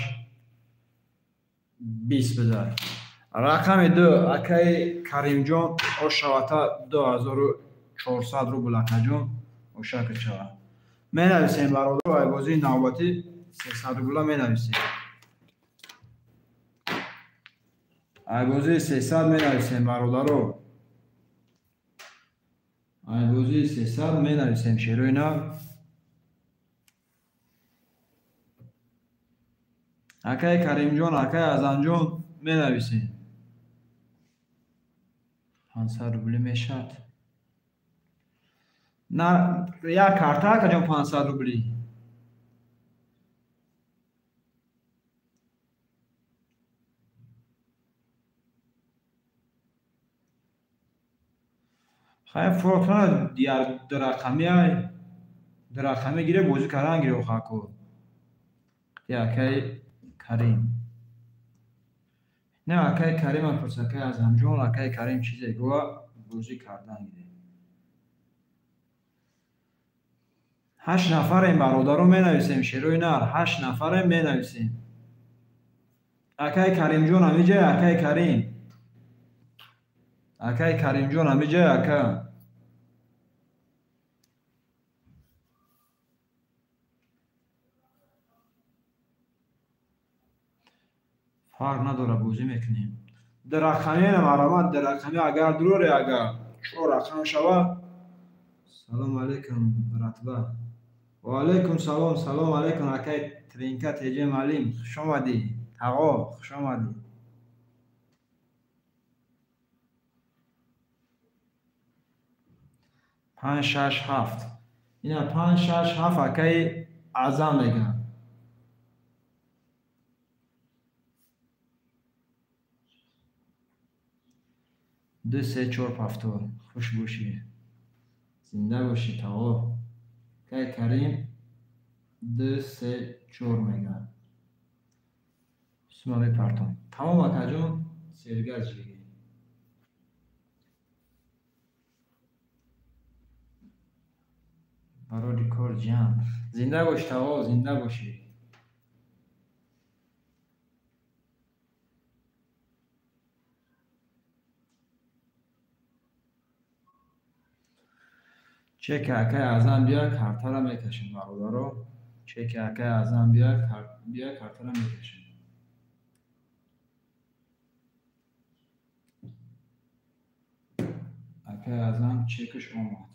20 буда. Рақами 2 акаи Каримҷон ошавата 2400 рубл акаҷон ошака шава. Менависем бародар айбозии навбатӣ 300 рубла менависем. Айбозии 300 менависем бародаро. Айбозии 300 менависем шерои нав. Акай Каримҷон, акай Азамҷон менависем. 500 рубли мешавад. На як карта акаҷон 500 рубли. Хай фуротона дияр дурақамӣ ай. Дурақамӣ гире бозӣ кардан гире охаку. Акай Карим. Не, акай Карим пурс, акай Азамҷон, акай Карим чизе гӯа бозӣ кардан гире. 8 нафарем бародаро менависем шерои нар. 8 нафарем менависем. Акай Каримҷон ҳамиҷай, акай Карим. Акай Каримҷон ҳамиҷай, ака. Фарқ надора, бозӣ мекунем. Дар рақамиам марамат, дар рақами агар дуроре, агар 4 рақам шава Салом алейкум, братва. Ва алейкум салом, салом алейкум, акай Тринка Теҷе Малим. Хуш омадӣ. Тағо, хуш омадӣ. Панҷ, шаш, ҳафт. Ина панҷ, шаш, ҳафт акаи Аъзам мегӯянд. Ду, се, чор, ҳафтор. Хуш бошӣ. Зинда бошӣ, тағо. Акаи Карим ду, се, чор мегӯянд. Сума мепартом. Тамом, акаҷон, сергаз жигӣ. Барори кор ҷиҳан. Зинда бош, тағо, зинда бошӣ. Чеки акаи Аъзам бия, картара мекашем, бародаро. Чеки акаи Аъзам бия, картара мекашем. Акаи Аъзам чекаш омад.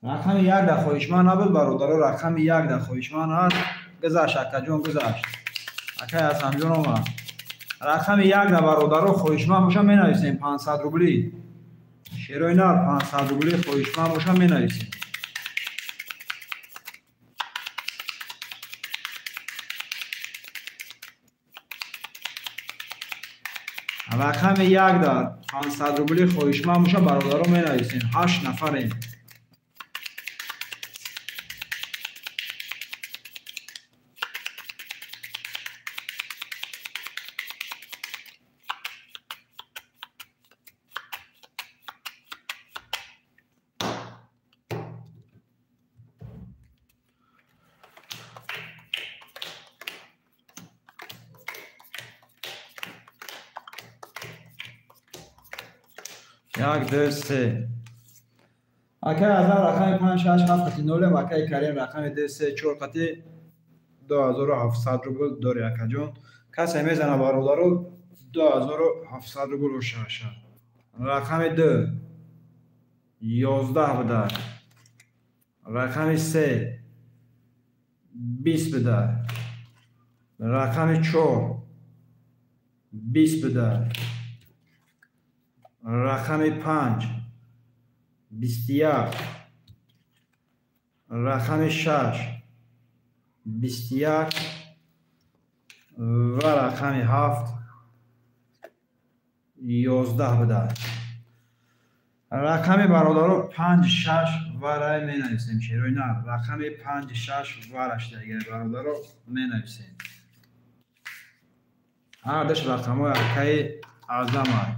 Рақами як дар хоҳишманд набуд, бародаро, рақами як дар хоҳишманд ҳаст. Гузашт, акаҷон, гузашт. Акай Ҳасанҷон омад. Рақами як дар бародаро хоҳишманд боша менависем 500 рубли. Шерои нар 500 рубли хоҳишманд боша менависем. Рақами як дар 500 рубли хоҳишманд боша бародаро менависем. 8 нафарем. Як, ду, се. Акай Аъзам рақами панҷ, шаш, ҳафт қати нолем, акай Карим рақами ду, се, чор қати 2700 рубл дори, акаҷон. Касе мезана, бародаро, 2700 рубл ошаша. Рақами ду 11 буда. Рақами се 20 буда. Рақами чор 20 буда. Рақами панҷ 21. Рақами шаш 21 ва рақами ҳафт 11 буда. Рақами бародаро панҷ, шаш варай менависем. Шерои нар рақами панҷ, шаш вараш дигар бародаро менависем. Ҳардаш рақамҳои акаи Аъзамай.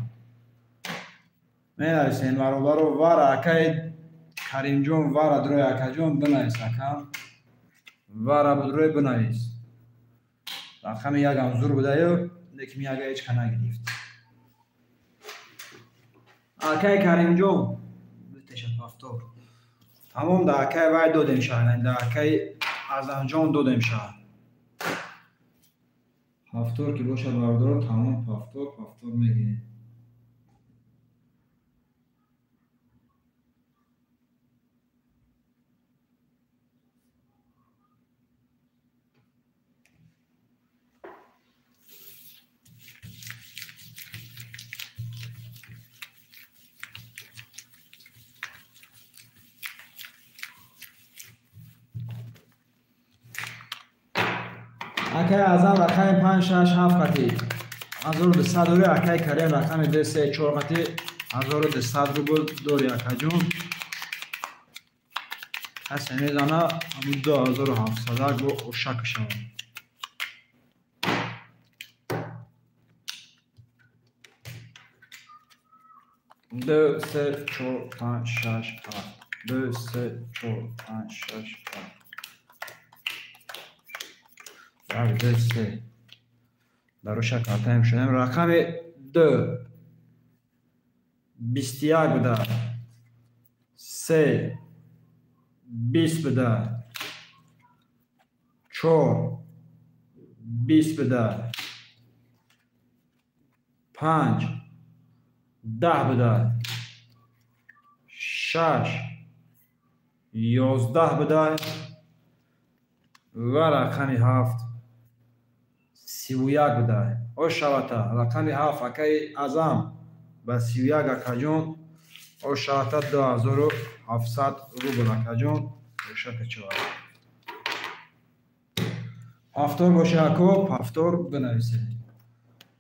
Менависем бародаро вара акаи Каримҷон, вара дурой акаҷон бинавис, акам. Вара будрой бинавис. Рақами якам зур будаю, лекин яга ҳеч ка нагирифт. Акаи Каримҷон битеша пафтор. Тамом, да акаи вай додем шаҳр, да акаи Аъзамҷон додем шаҳр. Ҳафтор ки бошад бародаро, тамом пафтор, пафтор мегирем. Акай Аъзам рақами панҷ, шаш, ҳафт қати 1200 дори, акай Карим рақами ду, се, чор қати 1200 рубл дори, акаҷон. Касе мезана, ҳамун 2700 бо ошак шавад. Ду, се, чор, панҷ, шаш, ҳафт. Ду, се, чор, панҷ, шаш, ҳафт. Як, ду, се. Дароша картаем шудем. Рақами 2 21 буда, 3 20 буда, 4 20 буда, 5 10 буда, 6 11 буда ва рақами 7 31 буда. Ош шавата рақами 7 акаи Азам ба 31 акаҷон. Ош шавата 2700 рубл акаҷон. Ошака чава. Пафтор боше ако, пафтор бинависед.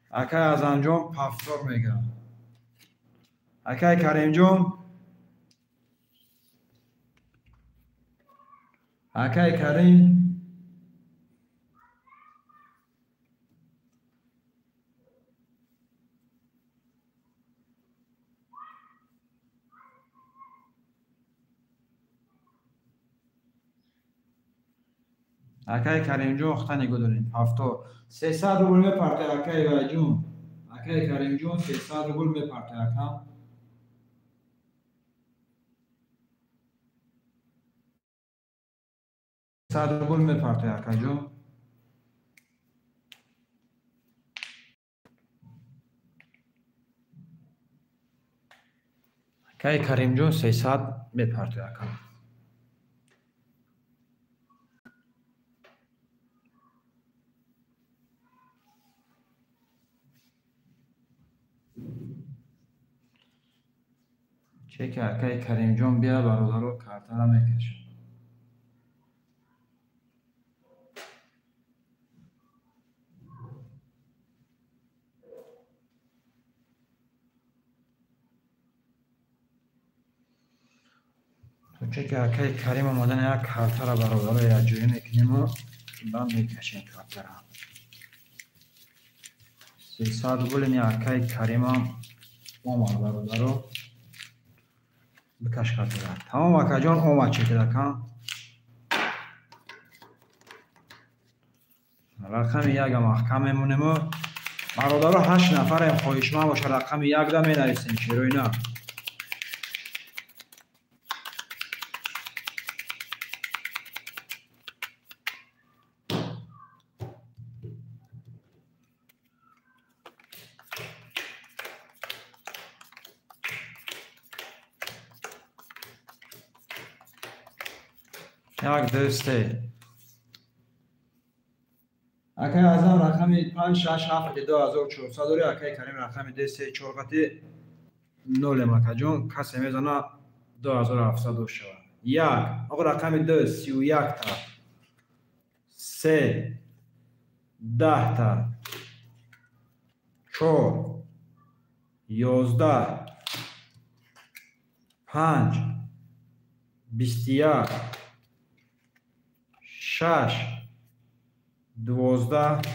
Акаи Азамҷон пафтор мега. Акаи Каримҷон, акаи Карим акаи Каримҷон охта нигоҳ дорем. Пафтор 300 рубл мепарте акаи Вайҷон. Акаи Каримҷон 300 рубл мепарте акам. 100 рубл мепарте акаҷон. Акаи Каримҷон 300 мепарте акам. Чеки акаи Каримҷон бия бародаро, картара мекашам. То чеки акаи Карим омадан як картара бародаро якҷоя мекунему ба мекашем картара. 300 рубл ини акаи Каримам омад бародаро. Бикаш картара. Тамом акаҷон, омад чекид акам. Рақами 1 маҳкам мемонему. Бародаро 8 нафарем, хоҳишманд боша рақами 1 да менависем, черои на. Як, ду, се. Акаи Азам рақами 5, 6, 7 2400 дори. Акаи Карим рақами 2, 3, 4 қати 0 акаҷон. Касе мезана 2700 дош шавад. 1. Оқ рақами 2 31 та. 3 10 та. 4 11 5 21 6 12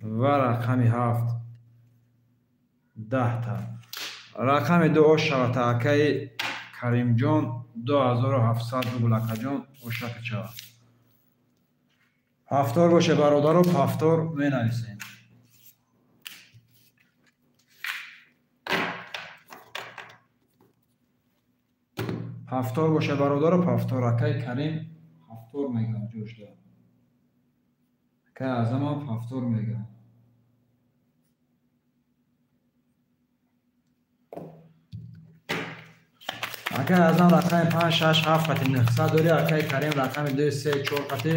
ва рақами 7 10 та. Рақами 2 ош шавата акаи Каримҷон 2700 рубл акаҷон ошака чава. Пафтор боше бародаро, пафтор менависем. Пафтор боше бародаро, пафтор. Акаи Карим пафтор мегӯяд ҷошда. Акаи Азамам пафтор мегӯяд. Акаи Азам рақами 5, 6, 7 қати 900 дори. Акаи Карим рақами 2, 3, 4 қати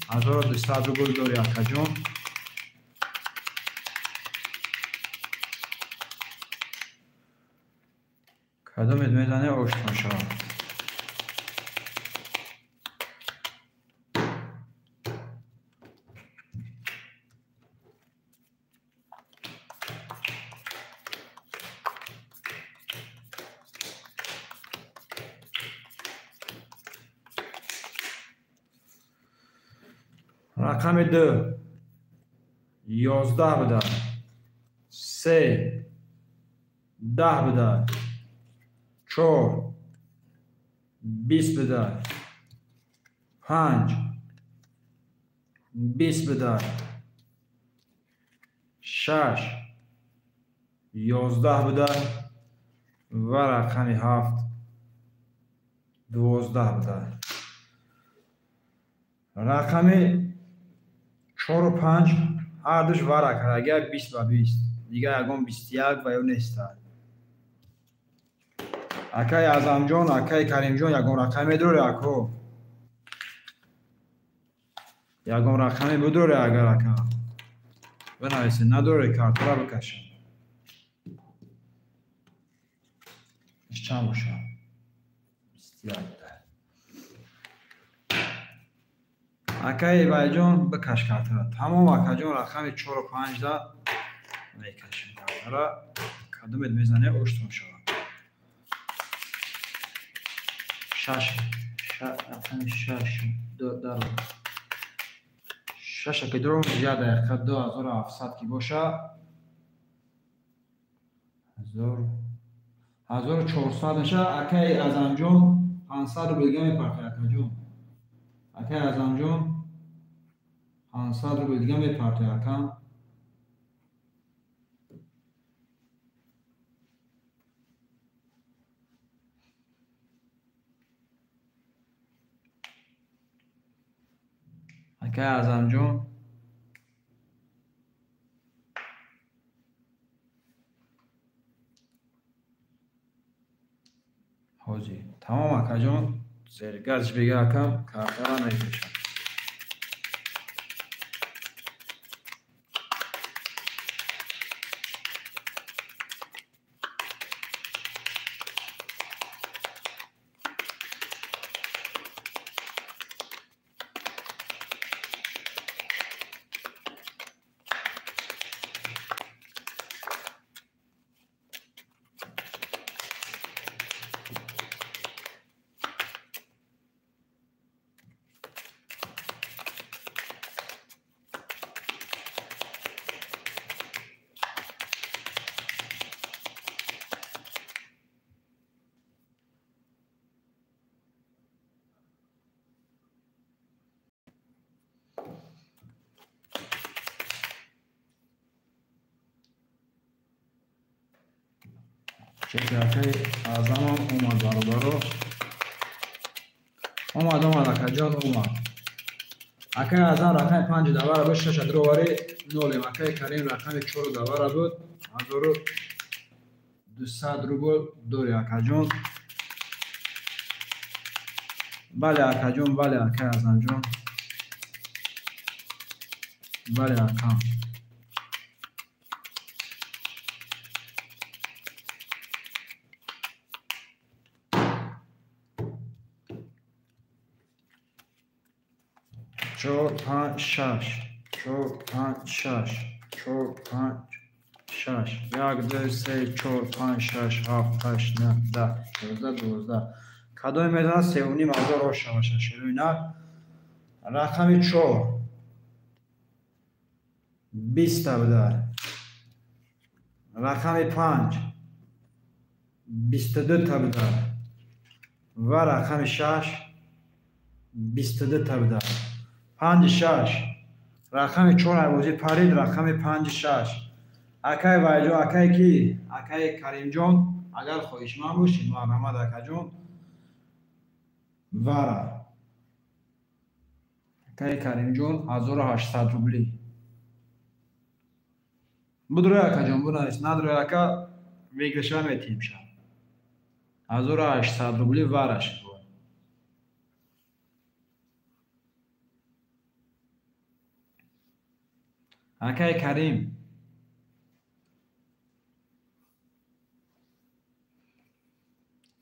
1200 рубл дори акаҷон. Кадомед мезане оштон шавад. Рақами 2 11 буда, 3 10 буда, 4 20 буда, 5 20 буда, 6 11 буда ва рақами 7 12 буда. Рақами 4 ва 5 ҳардуш вара кардагия 20 ба 20. Дига ягон 21 ва ё неста. Акай Азамҷон, акай Каримҷон ягон рақаме медорӣ ако? Ягон рақаме бидорӣ агар ака? Бинависед, надорӣ картара бикашам. Иш чанд бошад? 21. Акай Ибайҷон бикаш картара. Тамом акаҷон рақами 4 ва 5 да мекашем картара. Кадомет мезане оштон шавад. 6 рақами 6 дар 6 ки дорум як дақиқа 2700 ки боша 1400 меша. Акай Азамҷон 500 рубл дига мепартояд акаҷон. Акай Азамҷон 500 рубл дига мепартояд акам. Акай Азамҷон ҳозир. Тамом акаҷон, зергазш бига акам, картара мекашам. Чекакаи Азамам омад бародаро. Омад, омад акаҷон омад. Акаи Азам рақами 5 давара буд, 6 дровари нолем. Акаи Карим рақами 4 давара буд, 1200 рубл дори акаҷон. Бале акаҷон, бале акаи Азамҷон. Бале акам. 4 5 6 4 5 6 4 5 6 1 2 3 4 5 6 7 8 9 10 11 12. Кадоме мезанад 3,5 ҳазор рост шавад шашируи нар. Рақами 4 20 та буда. Рақами 5 22 та буда. Ва рақами 6 22 та буда. 5 6 рақами 4 айвозӣ парид, рақами 5 6. Акай Вайҷон, акай ки? Акай Каримҷон, агар хоҳишманд бошед, марҳамат акаҷон. Вара. Акай Каримҷон 1800 рубли. Будрои акаҷон, бунавис, надрои ака, выигрыша метиҳем шаб. 1800 рубли вараш. Акай Карим.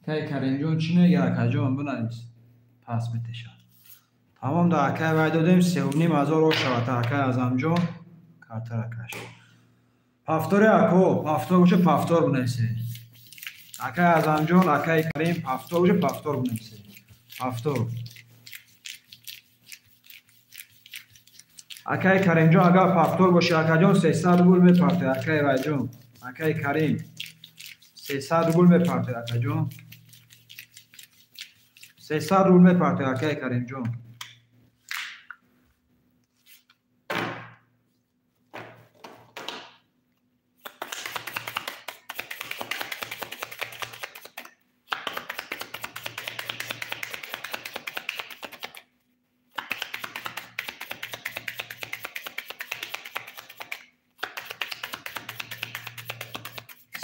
Акай Каримҷон чӣ мегӯяд акаҷон, бинавис. Пас метешад. Тамом да акай вай додем 3,5 ҳазор рост шавад акай Азамҷон. Картара каш. Пафтори ако, пафтор боша пафтор бинависед. Акай Азамҷон, акай Карим пафтор боша пафтор бинависед. Пафтор. Акай Каримҷон агар пафтор боши акаҷон 300 рубл мепартояд акай Вайҷон. Акай Карим 300 рубл мепартояд акаҷон. 300 рубл мепартояд акай Каримҷон.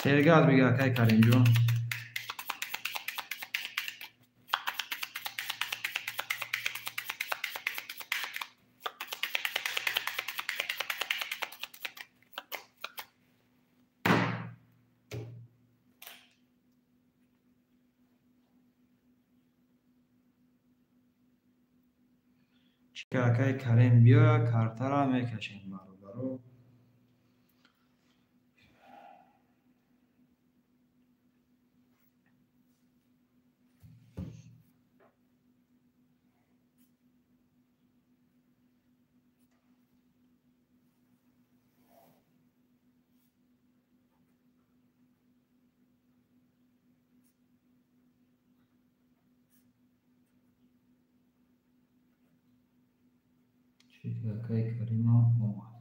Сергаз бига акай Каримҷон. Акай Карим биёя, картара мекашем бародаро. Акай Каримам омад.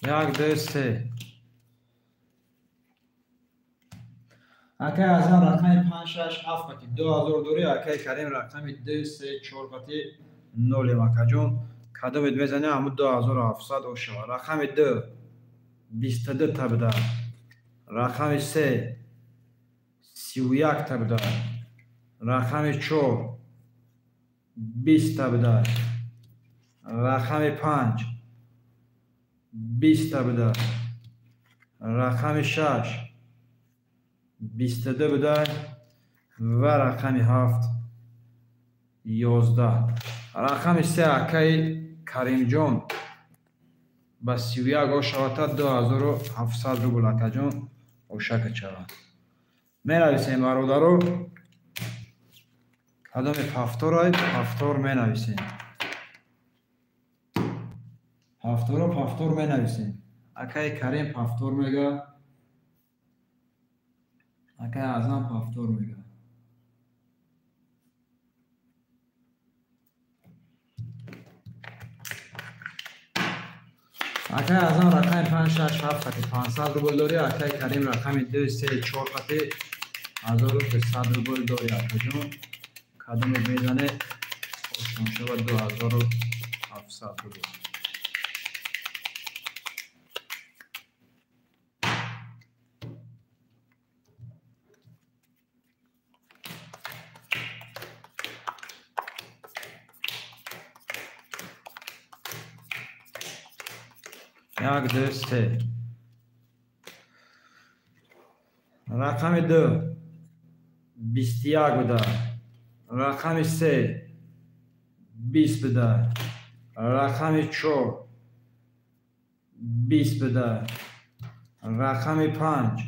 Як, ду, се. Акай Азам рақами 5, 6, 7 қати 2000 дорӣ, акай Карим рақами 2, 3, 4 қати 0 акаҷон. Кадомед мезанем, ҳамун 2700 ошава. Рақами 2 22 та буда. Рақами 3 31 та буда. Рақами 4 20 та буда. Рақами 5 20 та буда. Рақами 6 22 буда ва рақами 7 11. Рақами 3 акаи Каримҷон ба 31 ошавата 2700 рубл акаҷон ошака чава. Менависем бародаро, кадоми пафторай пафтор менависем. Пафторо пафтор менависем. Акаи Карим пафтор мега, акаи Азам пафтор мега. Акаи Азам рақами 5, 6, 7 қати 500 рубл дорӣ, акаи Карим рақами 2, 3, 4 қати 1200 рубл дорӣ акаҷон. Кадоме мезане ошон шава 2700 рубл. Як, ду, се. Рақами 2 21 буда. Рақами 3 20 буда. Рақами 4 20 буда. Рақами 5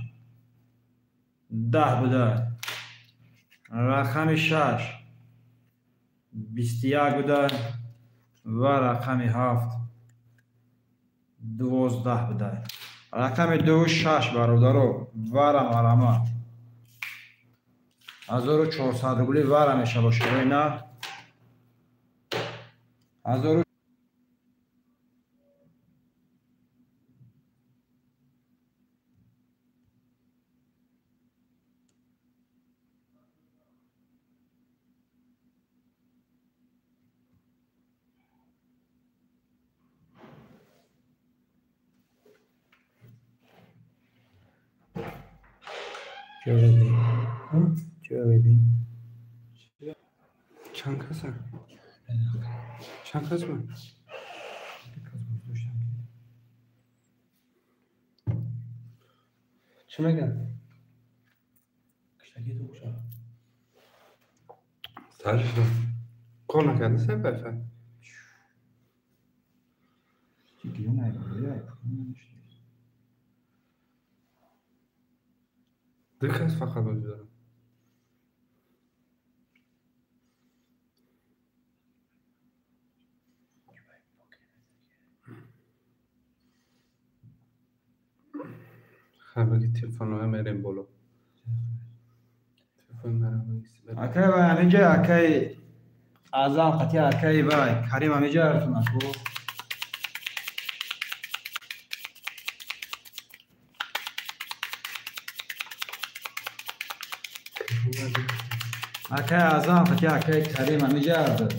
10 буда. Рақами 6 21 буда ва рақами 7 12 буда. Рақами 2 6 бародаро, вара марама 1400 рубли вара мешава широи на 1000. Чанд каса? Чанд кас буд? Чӣ мегӯяд? Сар шуд. Кор накарда сай Wi-Fi? Ду кас фақат вуҷуд дорад. Баги телефонҳоя мерем боло. Акай вай ҳаминҷа акай Азам қати акай вай Карим ҳаминҷа артунаку. Акай Азам қати акай Карим ҳамиҷа буд.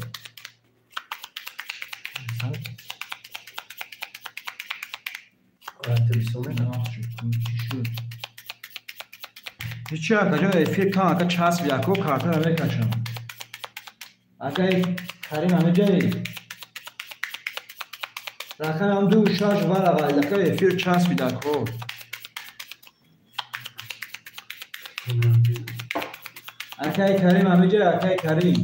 Ҳечи акаҷон эфир кам ака часб яко картара мекашам. Акай Карим ҳамиҷаи? Рақамам 2 6 вараға ака эфир часпид ако. Акай Карим ҳамиҷа, акай Карим.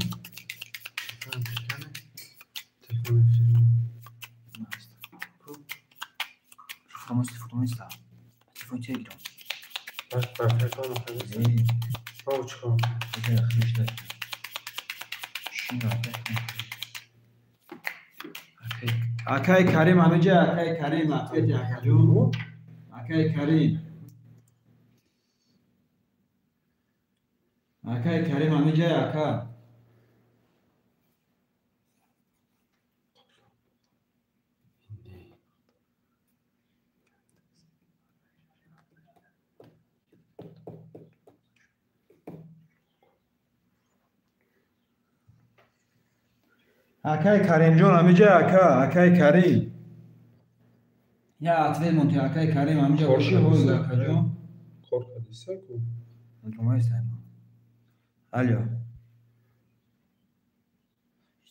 Акай Карим ҳамиҷа, акай Карим, ответи акаҷон. Акай Карим. Акай Карим ҳамиҷа, ака. Акай Каримҷон ҳамиҷа, ака, акай Карим. Я ответ монти, акай Карим ҳамиҷа боши, ҳоз акаҷон. Кор кардиса ку? Алё.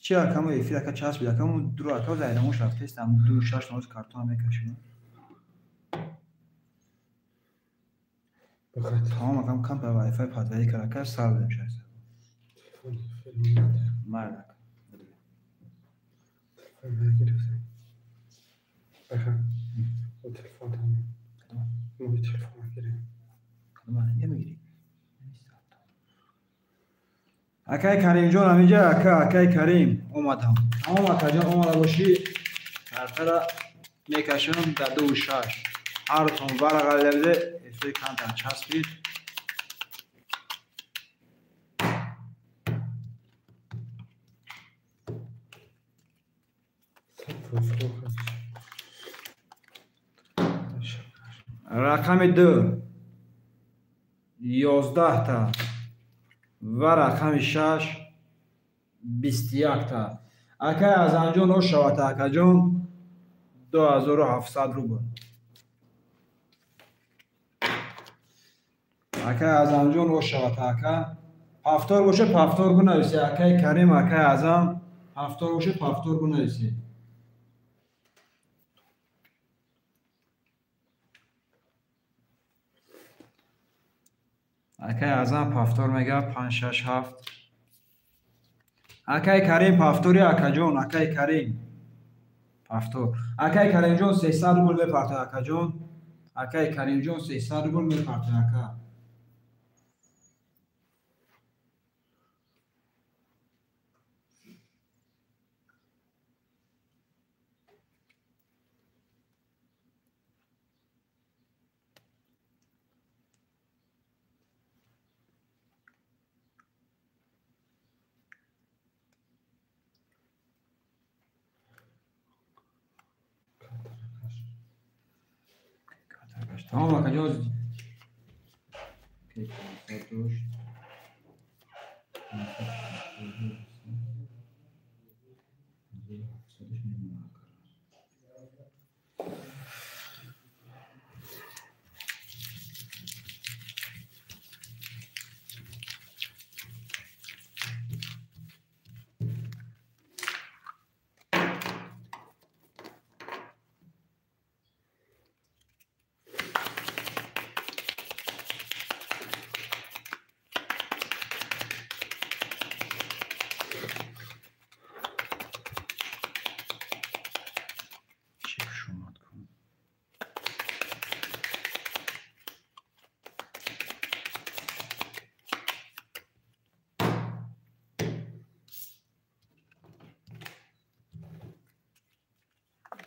Чи акамо эфир ака часпид, акамо дуру ака зайрамош рафтестам, 2 6 ноз картона мекашем. Тамом акам кампа вайфай подвали кар ака сар дем шайса. Майли ака. Акай Каримҷон ҳамиҷа, ака, акай Карим омадам. Тамом акаҷон омада бошӣ, картара мекашам дар 2 6. Ҳартон вараға лебде эфир камтар часпид. Рақами 2 11та ва рақами 6 21та. Акай Азамҷон ош шавад, акаҷон, 2700 рубл. Акай Азамҷон ош шавад, ака. Повтор боша, повтор бинависе. Акай Карим, акай Азам, повтор боша, повтор бинависе. Акай Азам повтор мега 5 6 7. Акай Карим повтори, акаҷон, акай Карим. Повтор. Акай Каримҷон 300 рубл мепарта, акаҷон. Акай Каримҷон 300 рубл мепарта, ака. Тамом акаҷон.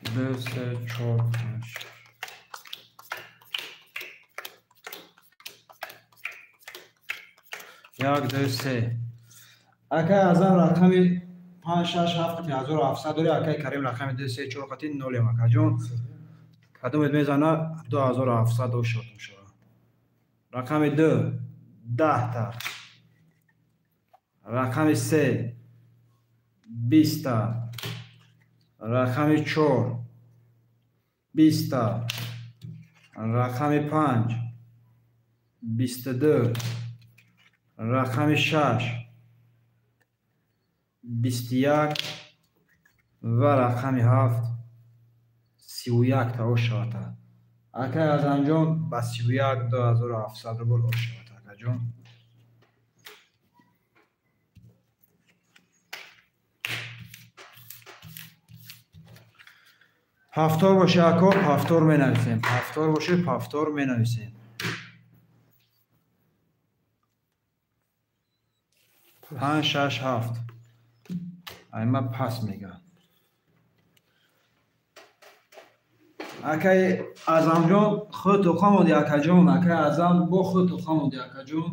2 3 4 5. 1 2 3. Акай Азам рақами 5 6 7 қати 1700 дори, акай Карим рақами 2 3 4 қати 0 акаҷон. Кадомет мезана 2700 ошод мешавад. Рақами 2 10 та. Рақами 3 20та. Рақами 4 20та. Рақами 5 22. Рақами 6 21 ва рақами 7 31 та ошавата. Акай Азамҷон ба 31 2700 рубл ошавата акаҷон. Пафтор боше ако, пафтор менависем. Пафтор боше, пафтор менависем. 5 6 7. Айма пас меган. Акай Азамҷон худ тоқа монди акаҷон, акай Азам бо худ тоқа монди акаҷон.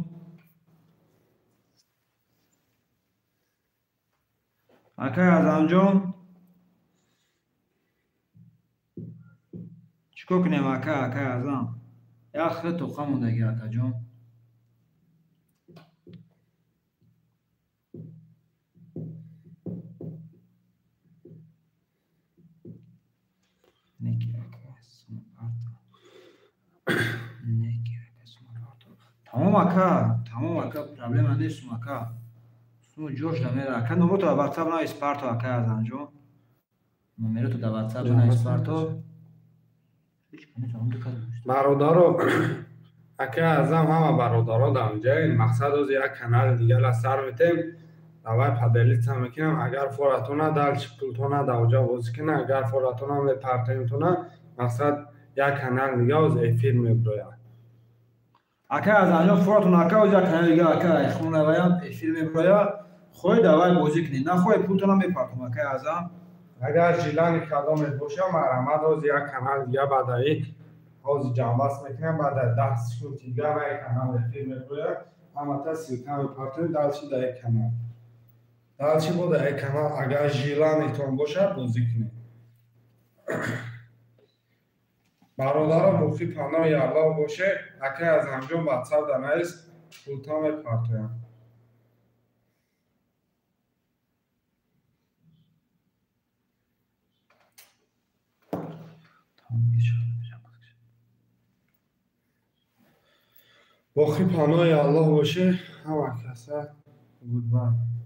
Акай Азамҷон чикор кунем ака, акай Азам? Як худ тоқа мондаги акаҷон. Тамом ака, тамом ака, проблема нест ака. Суму ҷош намера ака, номерото дар WhatsApp навис парто акай Азамҷон. Номерото дар WhatsApp навис парто. Бародаро, акай Азам ҳама бародаро дар онҷаен. Мақсад ози як канали дигар сар метем. Давай поделиться мекунам. Агар форатона дальше пултона дар онҷа бозӣ кунам, агар форатона мепартоимтона, мақсад як канал дига оз эфир меброяд. Акай Азамҷон форатон ака оз як канал дига акай хонаваям эфир меброяд. Хоҳӣ давай бозӣ кунӣ, нахоҳӣ пултона мепартом акай Азам. Агар жилани кадомет боша, марҳамат оз як канал дига баъдаи оз ҷамъбаст мекунам, баъд аз 10 секунд дига ва як канал эфир меброяд. Ҳамата ссылка мепартоем дальше дар як канал. Дальше бо дар як канал агар жиланитон бошад бозӣ кунед. Бародаро боқӣ паноҳи Аллоҳ боше. Акай Азамҷон WhatsApp дар навис, пулта мепартоям. Боқӣ паноҳи Аллоҳ боше. Ҳама каса goodbye.